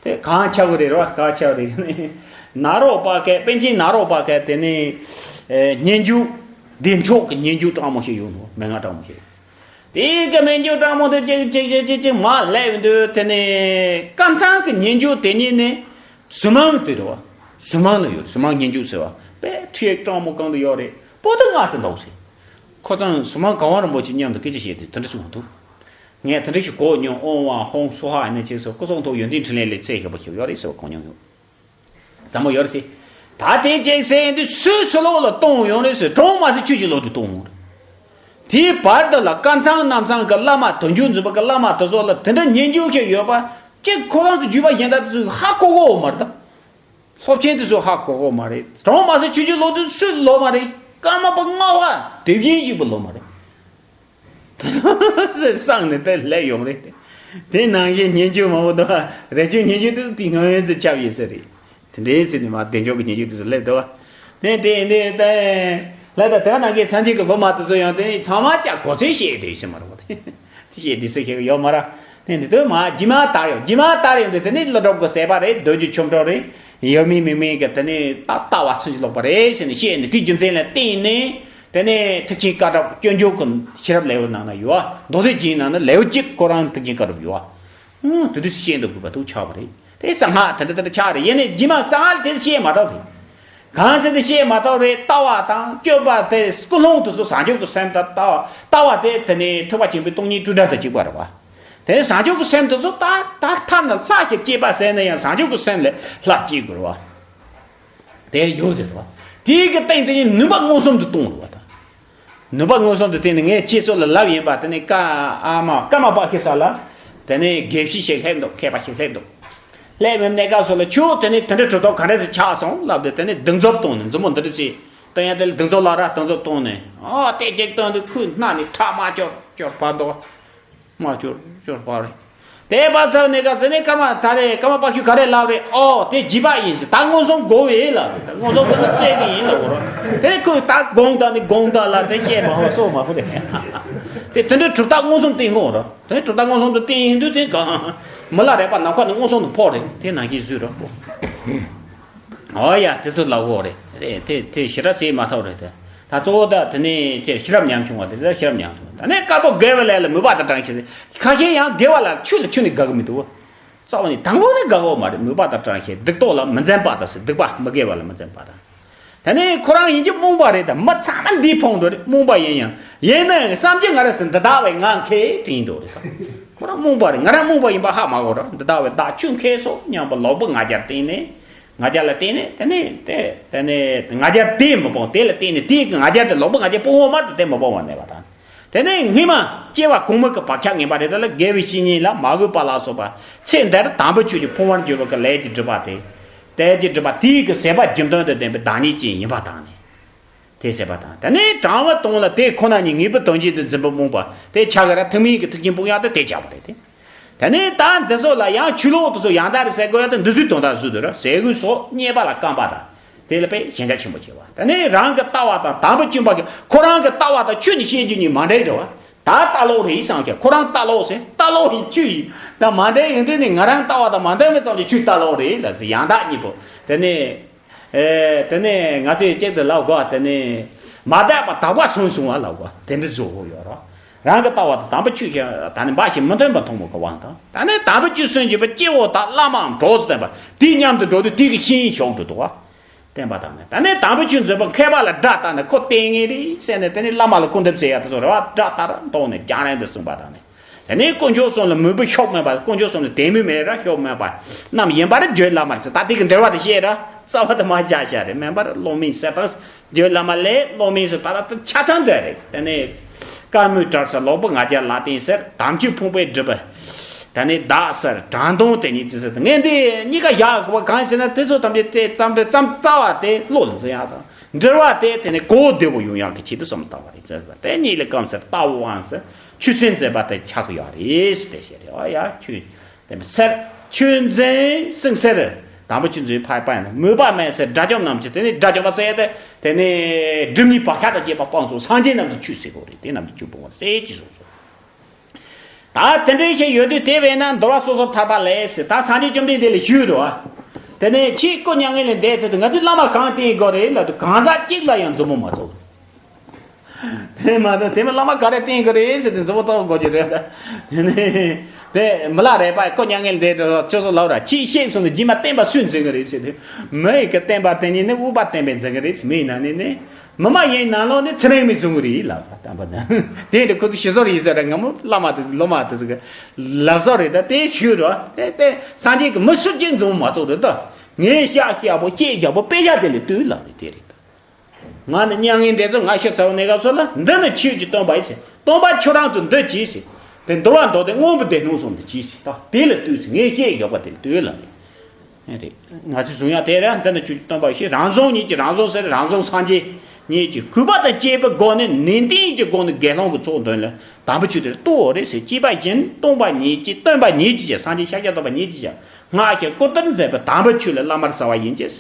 དེ་གང་ཁྱབ་རེད་ར། གང་ཁྱབ་རེད། ནཱ་རོ་པ་ཀའི་པཎ་ཆེན་ནཱ་རོ་པ་ཀའི་དེ་ནི་ཨེ་སྙན་བརྒྱུད་བདེ་མཆོག་གི་སྙན་བརྒྱུད་སྤྲང་མོ་ཞིག་ཡོད་ནོ། མན་ངག་སྤྲང་མོ་ཞིག་དེ་གི་སྨན་ལྗོངས་སྤྲང་མོ་དེ་ཅིག་ཅིག་ཅིག་ཅིག་ཅིག་མར་སླེབས་ཡོང་དུས། དེ་ནས་དཀར་ཚང་གི་སྨན་ལྗོངས་དེ་ཉིད་ནི་གཟིགས་སྣང་དེ་རེད་བ། གཟིགས་སྣང་ལ་ཡོད། གཟིགས་སྣང་སྨན་ལྗོངས་ཟེར་བ་དཔེ་ཁྲིད་ཡིག་སྤྲང་མོ་གང་དུ་ཡོད་རེད། པོ་ཏི་ང་ཚོ་འདུག་ཟེར། ཁོ་ཚང་གཟིགས་སྣང་ག་བ་རིན་པོ་ཆེ་མཉམ་དུ་སྐད་ཆ་བཤད་དུས་དེ་འདྲ་གསུངས་འདུག་ངས་དེ་འདྲ་ཞིག་གོ་མྱོང་། ཨོང་བ་ཧོང་སོ་ཧ་ཨ་ནེ་ཅེས་སོགས་སྐུ་གསུང་ཐུགས་ཡོན་ཏན་འཕྲིན་ལས་ལས་ཚད་ཞིག་པ་ཞིག་ཡོད་རེད་ཟེར་བ་གོ་མྱོང་ཡོད། ཟབ་མོ་ཡོད་རེད་ཟེར། ད་དེ་ཅིག་ཟེར་དུས་སུས་སུ་ལོག་ལ་གཏོང་ཡོང་རེད་ཟེར། གྲོང་མ་ཟེར་ཆོས་ཀྱི་ལོག་ཏུ་གཏོང་ཡོང་རེད། དེའི་བར་དུ་ལ་དཀར་ཚང་གནམ་ཚང་གི་བླ་མ་དོན་གྱུར་འཛིན་པ་གི་བླ་མ་དེ་ཚོ་ལ་དེ་འདྲ་ཉེན་སྐྱོན་ཞིག་ཡོད་པ་ཅིག་ཁོ་རང་ཚོ་བརྒྱུད་པ་གཞན་དག་དེ་ཚོས་ཧ་གོ་གོ་མ་རེད་ད། སློབ་ཆེན་དེ་ཚོས་ཧ་གོ་གོ་མ་རེད། གྲོང་མ་ཟེར་ཆོས་ཀྱི་ལོག་ཏུ་སུས་ལོག་མ་རེད། ཀརྨ་པ་ལྔ་པ་དེ་བཞིན་གཤེགས་པ་ལོག་མ་རེད། གསུངས་ནས་དེ་སླེབས་ཡོང་རེད། དེ་ནང་བཞིན་ཉེན་སྐྱོན་མང་པོ་འདུག་རེ་ཆུང་ཉེན་སྐྱོན་དེ་ཏིག་སྔོན་ཚེ་ཁྱབ་ཡོད་ས་རེད། དེ་འདྲའི་ཟེར་ནས་མ་བདེ་འཇོག་གི་ཉེན་སྐྱོན་དེ་ཚོ་སླེབས་འདུག་ནས་དེ་འདི་ལྟ་ལ་ད་དེ་ནང་གི་སངས་རྒྱས་ཀྱི་སློབ་མ་དེ་ཚོ་ཡང་དེ་ནས་ཚང་མ་ཅག་གོ་ཚོད་བཤད་དེ་ཤི་མ་རུང་བ་དེ་དེ་བཤད་དེ་སུ་ཤེས་ཡོད་མ་ར། ནས་འདི་དོན་མ་རྗེས་མ་དར་ཡོང་། རྗེས་མ་དར་ཡོང་དེ་དེ་ནས་ཀླུ་སྒྲུབ་ཀྱི་ཟད་པ་རེད། མདོ་རྒྱུད་ཆོས་འཕྲོ་རེད། ཡོད་མིན་མེད་མིན་གྱི་དེ་ནས་ད་ལྟ་བ་ཚུན་ཆད་ལོག་པ་རེད་ཟེར་ནས་བཤད་ནས། དེའི་རྒྱུ་མཚན་ལ་བརྟེན་ནས་དེ་ནས་ཐེག་ཆེན་བཀའ་བྲལ་སྤྱོད་འཇུག་གི་ཤེས་རབ་ལེའུ་ནང་ན་ཡོད། མདོ་སྡེ་རྒྱན་ནང་ན་ལེའུ་གཅིག་ཁོ་རང་ཐེག་ཆེན་བཀའ་བྲལ་ཡོད། ཨང་། དེ་འདྲ་ཞིག་བཤད་འདུག་དགོས་པ་ཐུགས་ཆགས་པ་རེད། དེ་གསང་སྔགས་དེ་འདྲ་དེ་འདྲ་ཆགས་རེད། ཡིན་ནའི་རྗེས་མ་གསང་སྔགས་དེ་བཤད་མ་ཐུབ་རེད། གང་ཟེར་དེ་བཤད་མ་ཐུབ་རེད། ལྟ་བ་དང་སྤྱོད་པ་དེ་ཀུན་སློང་དེ་ཚོ་བྱང་ཆུབ་ཀྱི་སེམས་དང་ལྟ་བ། ལྟ་བ་དེ་དེ་ནས་ཐེག་པ་ཆེན་པོའི་སྟོང་ཉིད་སྤྲོས་བྲལ་དང་གཅིག་པ་རེད་བ། དེ་བྱང་ཆུབ་ཀྱི་སེམས་དེ་ཚོ་ད་ད་ཐ་ན་ལྷ་ཞིག་སྐྱེས་པ་ཟེར་ན་ཡང་བྱང་ཆུབ་ཀྱི་སེམས་ལས་ལྷ་སྐྱེ་དགོས་རེད་བ། དེ་ཡོད་དེ་རེད་བ། དེའི་གི་སྟེང་དེ་ནས་ནུས་པ་མངོན་སུམ་དུ་གཏོང་རེད་བ་ད། ནུས་པ་མངོན་སུམ་དུ་བསྟན་ནས། ངས་ཁྱེད་ཚོ་ལ་ལབ་ཡིན་པ། དེ་ནས་ཀ་ཨ་མ་ཀརྨ་པ་ཤི་ས་ལ་དེ་ནས་དགེ་བཤེས་ཤིག་སླེབས་འདུག་མཁས་པ་ཞིག་སླེབས་འདུག་སླེབས་མིན་གནས་སྐབས་སུ་ལ་ཁྱོད་དེ་ནས་དེ་འདྲ་གྲུབ་ཐོབ་ག་འདྲ་ཞིག་ཆགས་སོང་ལབ་དུས། དེ་ནས་གདུང་འཚོབ་བཏང་ནས་མཛུབ་མོ་འདི་འདྲ་བྱས་སྟོན་ཡ། དེ་ལ་གདུང་འཚོབ་ལབ་ར། གདུང་འཚོབ་བཏང་ནས། ཨོ་དེ་གཅིག་བཏང་དུས་ཁོའི་སྣ་ནས་ཁྲག་མར་ཅོར་ཅོར་འབབ་འདུག་མར་ཅོར་ཅོར་འབབ་རེད། དེ་བབས་ཚར་ནས་ཀ་དེ་ནས་ཀརྨ་ད་རེད། ཀརྨ་པ་ཁྱོད་ག་རེ་ལབ་རེད། ཨོ་དེ་བྱིས་པ་ཡིན་ཟེར། ད་མངོན་སུམ་དགོས་པས་ལབ་རེད། ད་མངོན་སུམ་དགོས་ན་བཤད་གི་ཡིན་ལབ་རེད། དེ་ནས་ཁོས་ད་དགོངས་དག་ནས་དགོངས་དག་ལ་དེ་བཤད་མ་ཧོ་སོ་མ་ཧོ་རེད། དེ་དེ་འདྲའི་གྲུབ་རྟགས་མངོན་སུམ་བསྟན་དགོས་རེད། དེ་གྲུབ་རྟགས་མངོན་སུམ་དུ་བསྟན་ཡིན་དུས་དེ་གང་མི་ལ་རས་པ་ནམ་མཁའ་ནས་མངོན་སུམ་དུ་ཕོག་རེད། དེ་ནང་བཞིན་བཟོས་རོགས། ཨོ་ཡ། དེ་ཚོ་ལབ་དགོས་རེད། རེད། དེ་དེ་ཞེ་དྲག་ཟེར་མ་ཐུབ་རེད་དེ། ད་གཙོ་བོ་ད་དེ་ནས་ཁྱེད་ཤེས་རབ་ཉམ་ཆུང་བ་དེ་ཚོ་ཤེས་རབ་ཉམ་ཆུང་བ། ད་ནས་དཀར་པོ་དགེ་བའི་ལས་ལ་མོས་པ་དང་བྲལ་ཞེས་ཟེར། ཁ་ཤས་ཡང་དགེ་བ་ལ་ཆུ་ལ་ཆུ་ནས་དགའ་གི་མི་འདུག་རྩ་བ་ནས་དང་པོ་ནས་དགའ་གི་མ་རེད། མོས་པ་དང་བྲལ་ཞེས། སྡིག་ཏོ་ལ་མི་འཛེམ་པ་དང་ཟེར། སྡིག་པ་མི་དགེ་བ་ལ་མི་འཛེམ་པ་དང་། དེ་ནས་ཁོ་རང་ཡིན་གྱི་རྨོངས་པ་རེད། ད་མི་ཚང་མ་འདིའི་ཕུང་འགྲོ་རེད། རྨོངས་པ་ཡིན་ཡང་། ཡིན་ན་ཡང་བསམ་གྱི་ང་རང་ཚོ་འདི་ལྟ་བའི་ང་མཁས་དྲན་འདུག་རེད། ཁོ་རང་རྨོངས་པ་རེད། ང་རང་རྨོངས་པ་ཡིན་པ་ཧ་མ་གོ་ར། འདི་ལྟ་བའི་བདག་ཆོས་མཁས་སོ་སྙམ་པ་ལོག་པའི་ང་རྒྱལ་བརྟེན་ནས། ང་རྒྱལ་ལ་བརྟེན་ནས། དེ་ནས་དེ་དེ་ནས་ང་རྒྱལ་དེས་མི་སྤོང་། དེ་ལ་བརྟེན་ནས་དེའི་ང་རྒྱལ་དེ་ལོག་པའི་ང་རྒྱལ་སྤོང་བ་མ་གཏོགས་དེ་མི་སྤོང་བ་མེད་པ་དང་། དེ་ནས་སྔོན་མ་སྐྱེ་བ་གོང་མའི་གི་བག་ཆགས་ངན་པ་རེ་དེ་ལ་དགེ་བའི་བཤེས་གཉེན་ལ་མ་གུས་པ་ལ་སོགས་པ། ཚེ་འདིར་དམ་པའི་ཆོས་ཀྱི་ཕུང་བར་འགྱུར་བ་གི་ལས་ཀྱི་སྒྲིབ་པ་དེ། དེ་ཀྱི་སྒྲིབ་པ་དེའི་གི་ཟད་པ་རྒྱུ་མཐུན་དུ་ལྡན་པའི་བདག་ཉིད་ཅན་ཡིན་པ་དང་ནི། དེ་ཟད་པ་དང་། དེ་ནས་དྲང་བ་དང་ལ་དེ་ཁོ་ན་ཉིད་ངེས་པའི་དོན་ཅན་དུ་འཛིན་པའི་རྨོངས་པ་དེ་ཆགས་ཀྱི་ར། ཐུན་མིན་གྱི་ཐེག་ཆེན་སྤོང་ཡག་དེ་དེ་ཆགས་པ་རེད་དེ། དེ་ནས་ད་འདི་ཚོ་ལ་ཡང་ཆོས་ལུགས་དེ་ཚོ་ཡང་དག་རེད་ཟེར་དགོས་ཡག་དེ་འདི་ཚོའི་དོན་དག་བཟོས་འདུག་ར། ཟས་གོས་སོགས་རྙེད་པ་ལ་བརྐམ་པ་དང་། དེ་ལ་དཔེ་ཞེན་ཆགས་ཆེན་པོ་བྱེད་པ། དེ་ནས་རང་གི་ལྟ་བ་དང་དམ་པའི་སྤྱོད་པ་གི། ཁོ་རང་གི་ལྟ་བ་དང་ཆོས་ནས་བཤད་རྒྱུ་གཉིས་མ་འདྲ་རེད་བ། ད་ལྟ་ལོག་རེད་བསམ་ཀྱང་ཁོ་རང་ལྟ་ལོག་ཟེར། ལྟ་ལོག་ཡིན་ཆོས་ཡིན་ད་མ་འདྲ་ཡིན་དུས་ནི། ང་རང་ལྟ་བ་དང་མ་འདྲ་བའི་ཙམ་གྱི་ཆོས་ལྟ་ལོག་རེད་ལ་ཟེར། ཡང་དག་གཉིས་པོ། དེ་ནས། ཨེ། དེ་ནས་ང་ཚོས་གཅིག་ཏུ་ལབ་དགོས། དེ་ནས་མ་དག་པ་དག་པ་སོང་སོང་བ་ལབ་དགོས། དེ་འདྲ་བཟོ་དགོས་ཡོད་རེད། རང་གི་ལྟ་བ་དང་དམ་པའི་ཆོས་ཀྱི་ད་ནི་འབའ་ཞིག་མི་མཐུན་པ་མཐོང་བ་གི་དབང་དང་། ད་ནི་དམ་པའི་ཆོས་སུན་འབྱིན་པའི་སྐྱེ་བོ་དག་བླ་མའམ་གྲོགས་སུ་བསྟེན་པ་དེའི་མཉམ་དུ་འགྲོ་དུས་དེ་གི་ཤེས་ཡོན་ཤོར་འགྲོ་འདུག་བ། བསྟན་པ་དང་ནི། ད་ནི་དམ་པའི་ཆོས་འཛིན་པ་མཁས་པ་ལ་དགྲ་བལྟས་ནས་ཁོ་ལྟས་ངན་རེད་ཟེར་ནས། དེ་ནི་བླ་མ་ལ་སྐུར་འདེབས་བྱེད་ཡག་དེ་ཚོ་རེད་བ། དགྲ་ལྟར་མཐོང་ནས་རྒྱང་རིང་དུ་བསྲིངས་པ་དང་ནི། དེ་ནས་དཀོན་མཆོག་གསུམ་ལ་མོས་པ་ཤོར་མེད་པ། དཀོན་མཆོག་གསུམ་ལ་དད་མོས་མེད་ར་ཤོར་མེད་པ་རྣམས་ཡིན་པར་བརྗོད་སླ་མ་རེད་ཟེར། ད་དེ་གི་འགྲེལ་བ་དེ་བཤད་ར། རྩ་བ་དེ་མ་རྒྱག་བྱ་རེད། མེན་པར་བློ་མིན་ཟེར་དང་། བརྗོད་སླ་མ་ལས་བློ་མིན་ཟེར། ད་ལྟ་དེ་ཆ་ཚང་འདྲ་རེད། དེ་ནས་དཀར་མོའི་གྲྭ་ས་ལོག་པའི་ང་རྒྱལ་ལ་བརྟེན་ཟེར། དམ་ཆོས་ཕུང་པོའི་སྒྲིབ་པ། ད་ནི་བདག་ཟེར་དྲང་དོན་དེ་ཉིད་ཅི་ཟེར། ངས་འདི་གཉིས་ཀ་བཞག་དགོས་པ་གང་ཡིན་ཟེར་ན། དེ་ཚོ་ཐམས་ཅད་དེ་ཙམ་འདྲ་ཙམ་རྩ་བ་དེ་བློ་ལ་འཛིན་ཡག་དང་། འགྲེལ་བ་དེ་དེ་ནི་གོ་བདེ་བོ་ཡོང་ཡག་གི་ཆེད་དུ་བསམ་བཏང་བ་རེད་ཟེར། དེ་གཉིས་ལས་སྐམ་ཟེར་ལྟ་བུའང་ཟེར། ཆོས་སུན་འཛིན་པ་དེ་ཆགས་ཀྱི་ཡོད་རེད་ཟེར། དེ་བཤད་རེད། ཨ་ཡ་ཆོས་དེ་མི་ཟེར། ཆོས་འཛིན་སེང་ཟེར། དམ་པ་ཆོས་འཛིན་ཕ་ཡི་པ་ཡིན་ན། མོས་པ་མེད་ཟེར། དགྲ་བཅོམ་རྣམས་ཀྱི། དེ་ནི་དགྲ་བཅོམ་པ་ཟེར་དེ་དེ་ནི་སྒྲིབ་གཉིས་བག་ཆགས་དང་བཅས་པ་སྤངས་སོ། སངས་རྒྱས་རྣམས་ཀྱི་ཆོས་ཟེར་དགོས་རེད། དེ་རྣམས་ཀྱི་ཆོས་སྤོང་བར་ཟེར་ཅེས་གསུངས་སོ། ད་དེ་འདྲའི་ཞིག་ཡོད་དུས། དེ་བས་ན་འདུལ་བ་སོ་སོར་ཐར་པ་ལས་ཟེར། ད་སངས་རྒྱས་བཅོམ་ལྡན་འདས་ལ་ཞུས་རེད་བ། དེ་ནས་ཁྱེད་སྐུ་མྱ་ངན་ལས་འདས་ཚར་དུས་ང་ཚོས་བླ་མ་གང་བསྟེན་དགོས་རེད་ལབ་དུས། གང་ཟག་གཅིག་ལ་ཡང་མཛུབ་མོ་མ་བཙུགས། མ་གཏོགས་དེ་མིན་བླ་མ་ག་རེ་བསྟེན་གི་རེད་ཟེར་ཏེ་མཛུབ་མོ་བཏང་དགོས་ཀྱི་རེད་ད། དེ་མི་ལ་རས་པ་ཁོ་མྱ་ངན་འདས་འགྲོ་ཁྱོད་ཚོ་ལབ་ར་ཁྱེད་གཤེགས་སོང་ནས་རྗེས་མ་བསྟན་པ་སུས་འཛིན་གི་རེད་ཟེར་ཏེ། མི་ཡི་གི་བསྟན་པ་དེ་ཉིད་ནི་དབུས་པ་བསྟན་པས་འཛིན་གི་རེད། མི་ཡི་ནང་ནས་ནི། མི་མ་ཡིན་ནང་ལོགས་ནི་ཚེ་རིང་མི་བཟུང་གི་རེད་ལབ་ར་བསྟན་པ་དང་། དེ་འདྲ་ཁོ་ཚོ་ཞི་སོར་ཡིན་ཟེར་ར་ང་མོ་བླ་མ་དེ་ལོ་མ་དེ་ཚོ་གི་ལབ་སོ་རེད་ད། དེ་ཞུ་རོ་དེ་དེ་སངས་རྒྱས་ཀྱི་མི་སུ་གཅིག་འཛུམ་མ་ཚོགས་རེད་ད། ངས་ཤ་ཤ་པོ་ཤེས་རྒྱག་པོ་དཔེ་ཤ་དེ་ལས་བཏུས་ལབ་རེད་དེ་རེད་ད། ང་ནི་མྱ་ངན་འདས་ཚོ་ང་ཤི་ཚར་བ་གནས་སྐབས་སུ་ལ་འདི་ནི་ཆོས་ཀྱི་སྟོན་པ་ཡིན་ཟེར། སྟོན་པ་ཁྱོད་རང་ཚོ་འདི་གྱིས་ཟེར། དེ་འདུལ་བ་མདོ་སྡེ་མངོན་པའི་སྡེ་སྣོད་གསུམ་འདི་གྱིས་ཟེར། ད་དེ་ལ་ལྟོས་ཟེར། ངས་བཤད་ཡོད་པ་དེ་ལ་ལྟོས་ལ་རེད། ཨེ་རེད། ང་ཚོས་བཟུང་ཡ་དེ་རེད། འདི་ནི་ཆོས་ཀྱི་སྟོན་པ་ཞེས་རང་བྱུང་ཉིད་ཀྱི་རང་བྱུང་ཟེར། རང་བྱུང་སངས་རྒྱས་ཉིད་ཀྱི་གུས་པ་དང་བཅས་པའི་སྒོ་ནས་ནན་ཏན་གྱི་སྒོ་ནས་དགེ་སློང་གི་ཚོགས་འདོན་ལ་དམ་པའི་ཆོས་དེ་ལ་ལྟོས་རེད་ཟེར། ཅེས་པ་བཞིན་སྟོན་པ་ཉིད་ཀྱིས་སྟོན་པ་ཉིད་ཀྱིས་ཀྱང་སངས་རྒྱས་ཤཱཀྱ་ཐུབ་པ་ཉིད་ཀྱིས་ཀྱང་སྔགས་ཀྱི་སྐུ་ལྟར་མཛད་པའི་དམ་པའི་ཆོས་ལ་བླ་མར་བྱ་བ་ཡིན་གྱི།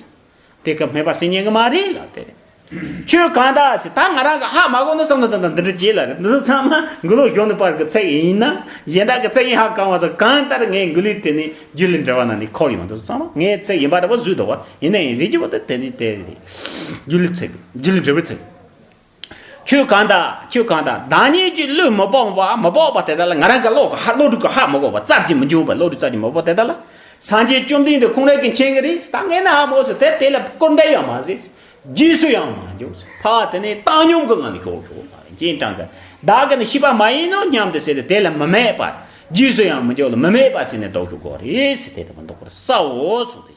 དེ་སྐབས་སྨྲས་པ་སེམས་ཉིད་ཀྱི་མ་རེད་ལ་དེ་རེད། ཁྱོད་གང་ལྟར་ཟེར། ད་ང་རང་གི་ཧ་མ་གོ་ན་བསམ་བློ་དང་འདི་འདྲ་བྱེད་ལ་རེད། འདི་ཚོ་ཚང་མ་འགུ་ལོག་གཞུང་ནས་པར་གི་ཚིག་ཡིན་ན་གཞན་དག་གི་ཚིག་ཡིན་ཧ་གང་བ་ཚོ་གང་ལྟར་ངས་འགུ་ལུས་དེ་ནས་རྒྱུད་ལས་འགྲེལ་བ་ནང་ནས་འཁོར་ཡོང་། འདི་ཚོ་ཚང་མ་ངའི་ཚིག་ཡིན་པ་འདྲ་པོ་བཟོས་འདུག་བ། ཡིན་ན་ཡང་རིགས་ཀྱི་བུ་དེ་དེ་ནས་དེ་རེད། རྒྱུད་ལས་ཚིག་རྒྱུད་ལས་འགྲེལ་བའི་ཚིག་ཁྱོད་གང་ལྟར་ཁྱོད་གང་ལྟར་བདག་ཉིད་ཀྱི་བློས་མི་དཔོག་པ་མི་དཔོག་པ་དེ་དག་ལ་ང་རང་གི་བློ་གི་ཧ་བློ་གྲོས་ཀྱི་ཧ་མི་གོ་བ་རྩལ་གྱིས་མི་འཇུག་པ་བློ་གྲོས་རྩལ་གྱིས་མི་དཔོག་དེ་དག་ལ། སངས་རྒྱས་བཅོམ་ལྡན་འདས་ཁོང་རང་གིས་མཁྱེན་གྱི་རེད། ད་ངས་ན་ཧ་མོ་ཟེར་དེ་དེ་ལ་སྐུར་འདེབས་ཡང་མ་ཟེར། རྗེས་སུ་ཡང་མ་འཇུག་ཟེར། ཕ་དེ་ནས་བཏང་སྙོམས་ཀྱི་ངང་ནས་ཞོག་ཞོག་ལ་རེ་སྤྱན་དྲངས་ཀྱི། བདག་གིས་ནི་ཤེས་པ་མ་ཡིན་ནོ་སྙམ་སྟེ་ཟེར་ཏེ་དེ་ལ་མི་སྨད་པར། རྗེས་སུ་ཡང་མི་འཇུག་ལ་མི་སྨད་པ་ཟེར་ནས་ལྡོག་ཞུགས་དགོས་རེད་ཟེར། དེ་ལྟ་བུ་འདོགས་པར་བྱའོ་གསུངས་ཏེ།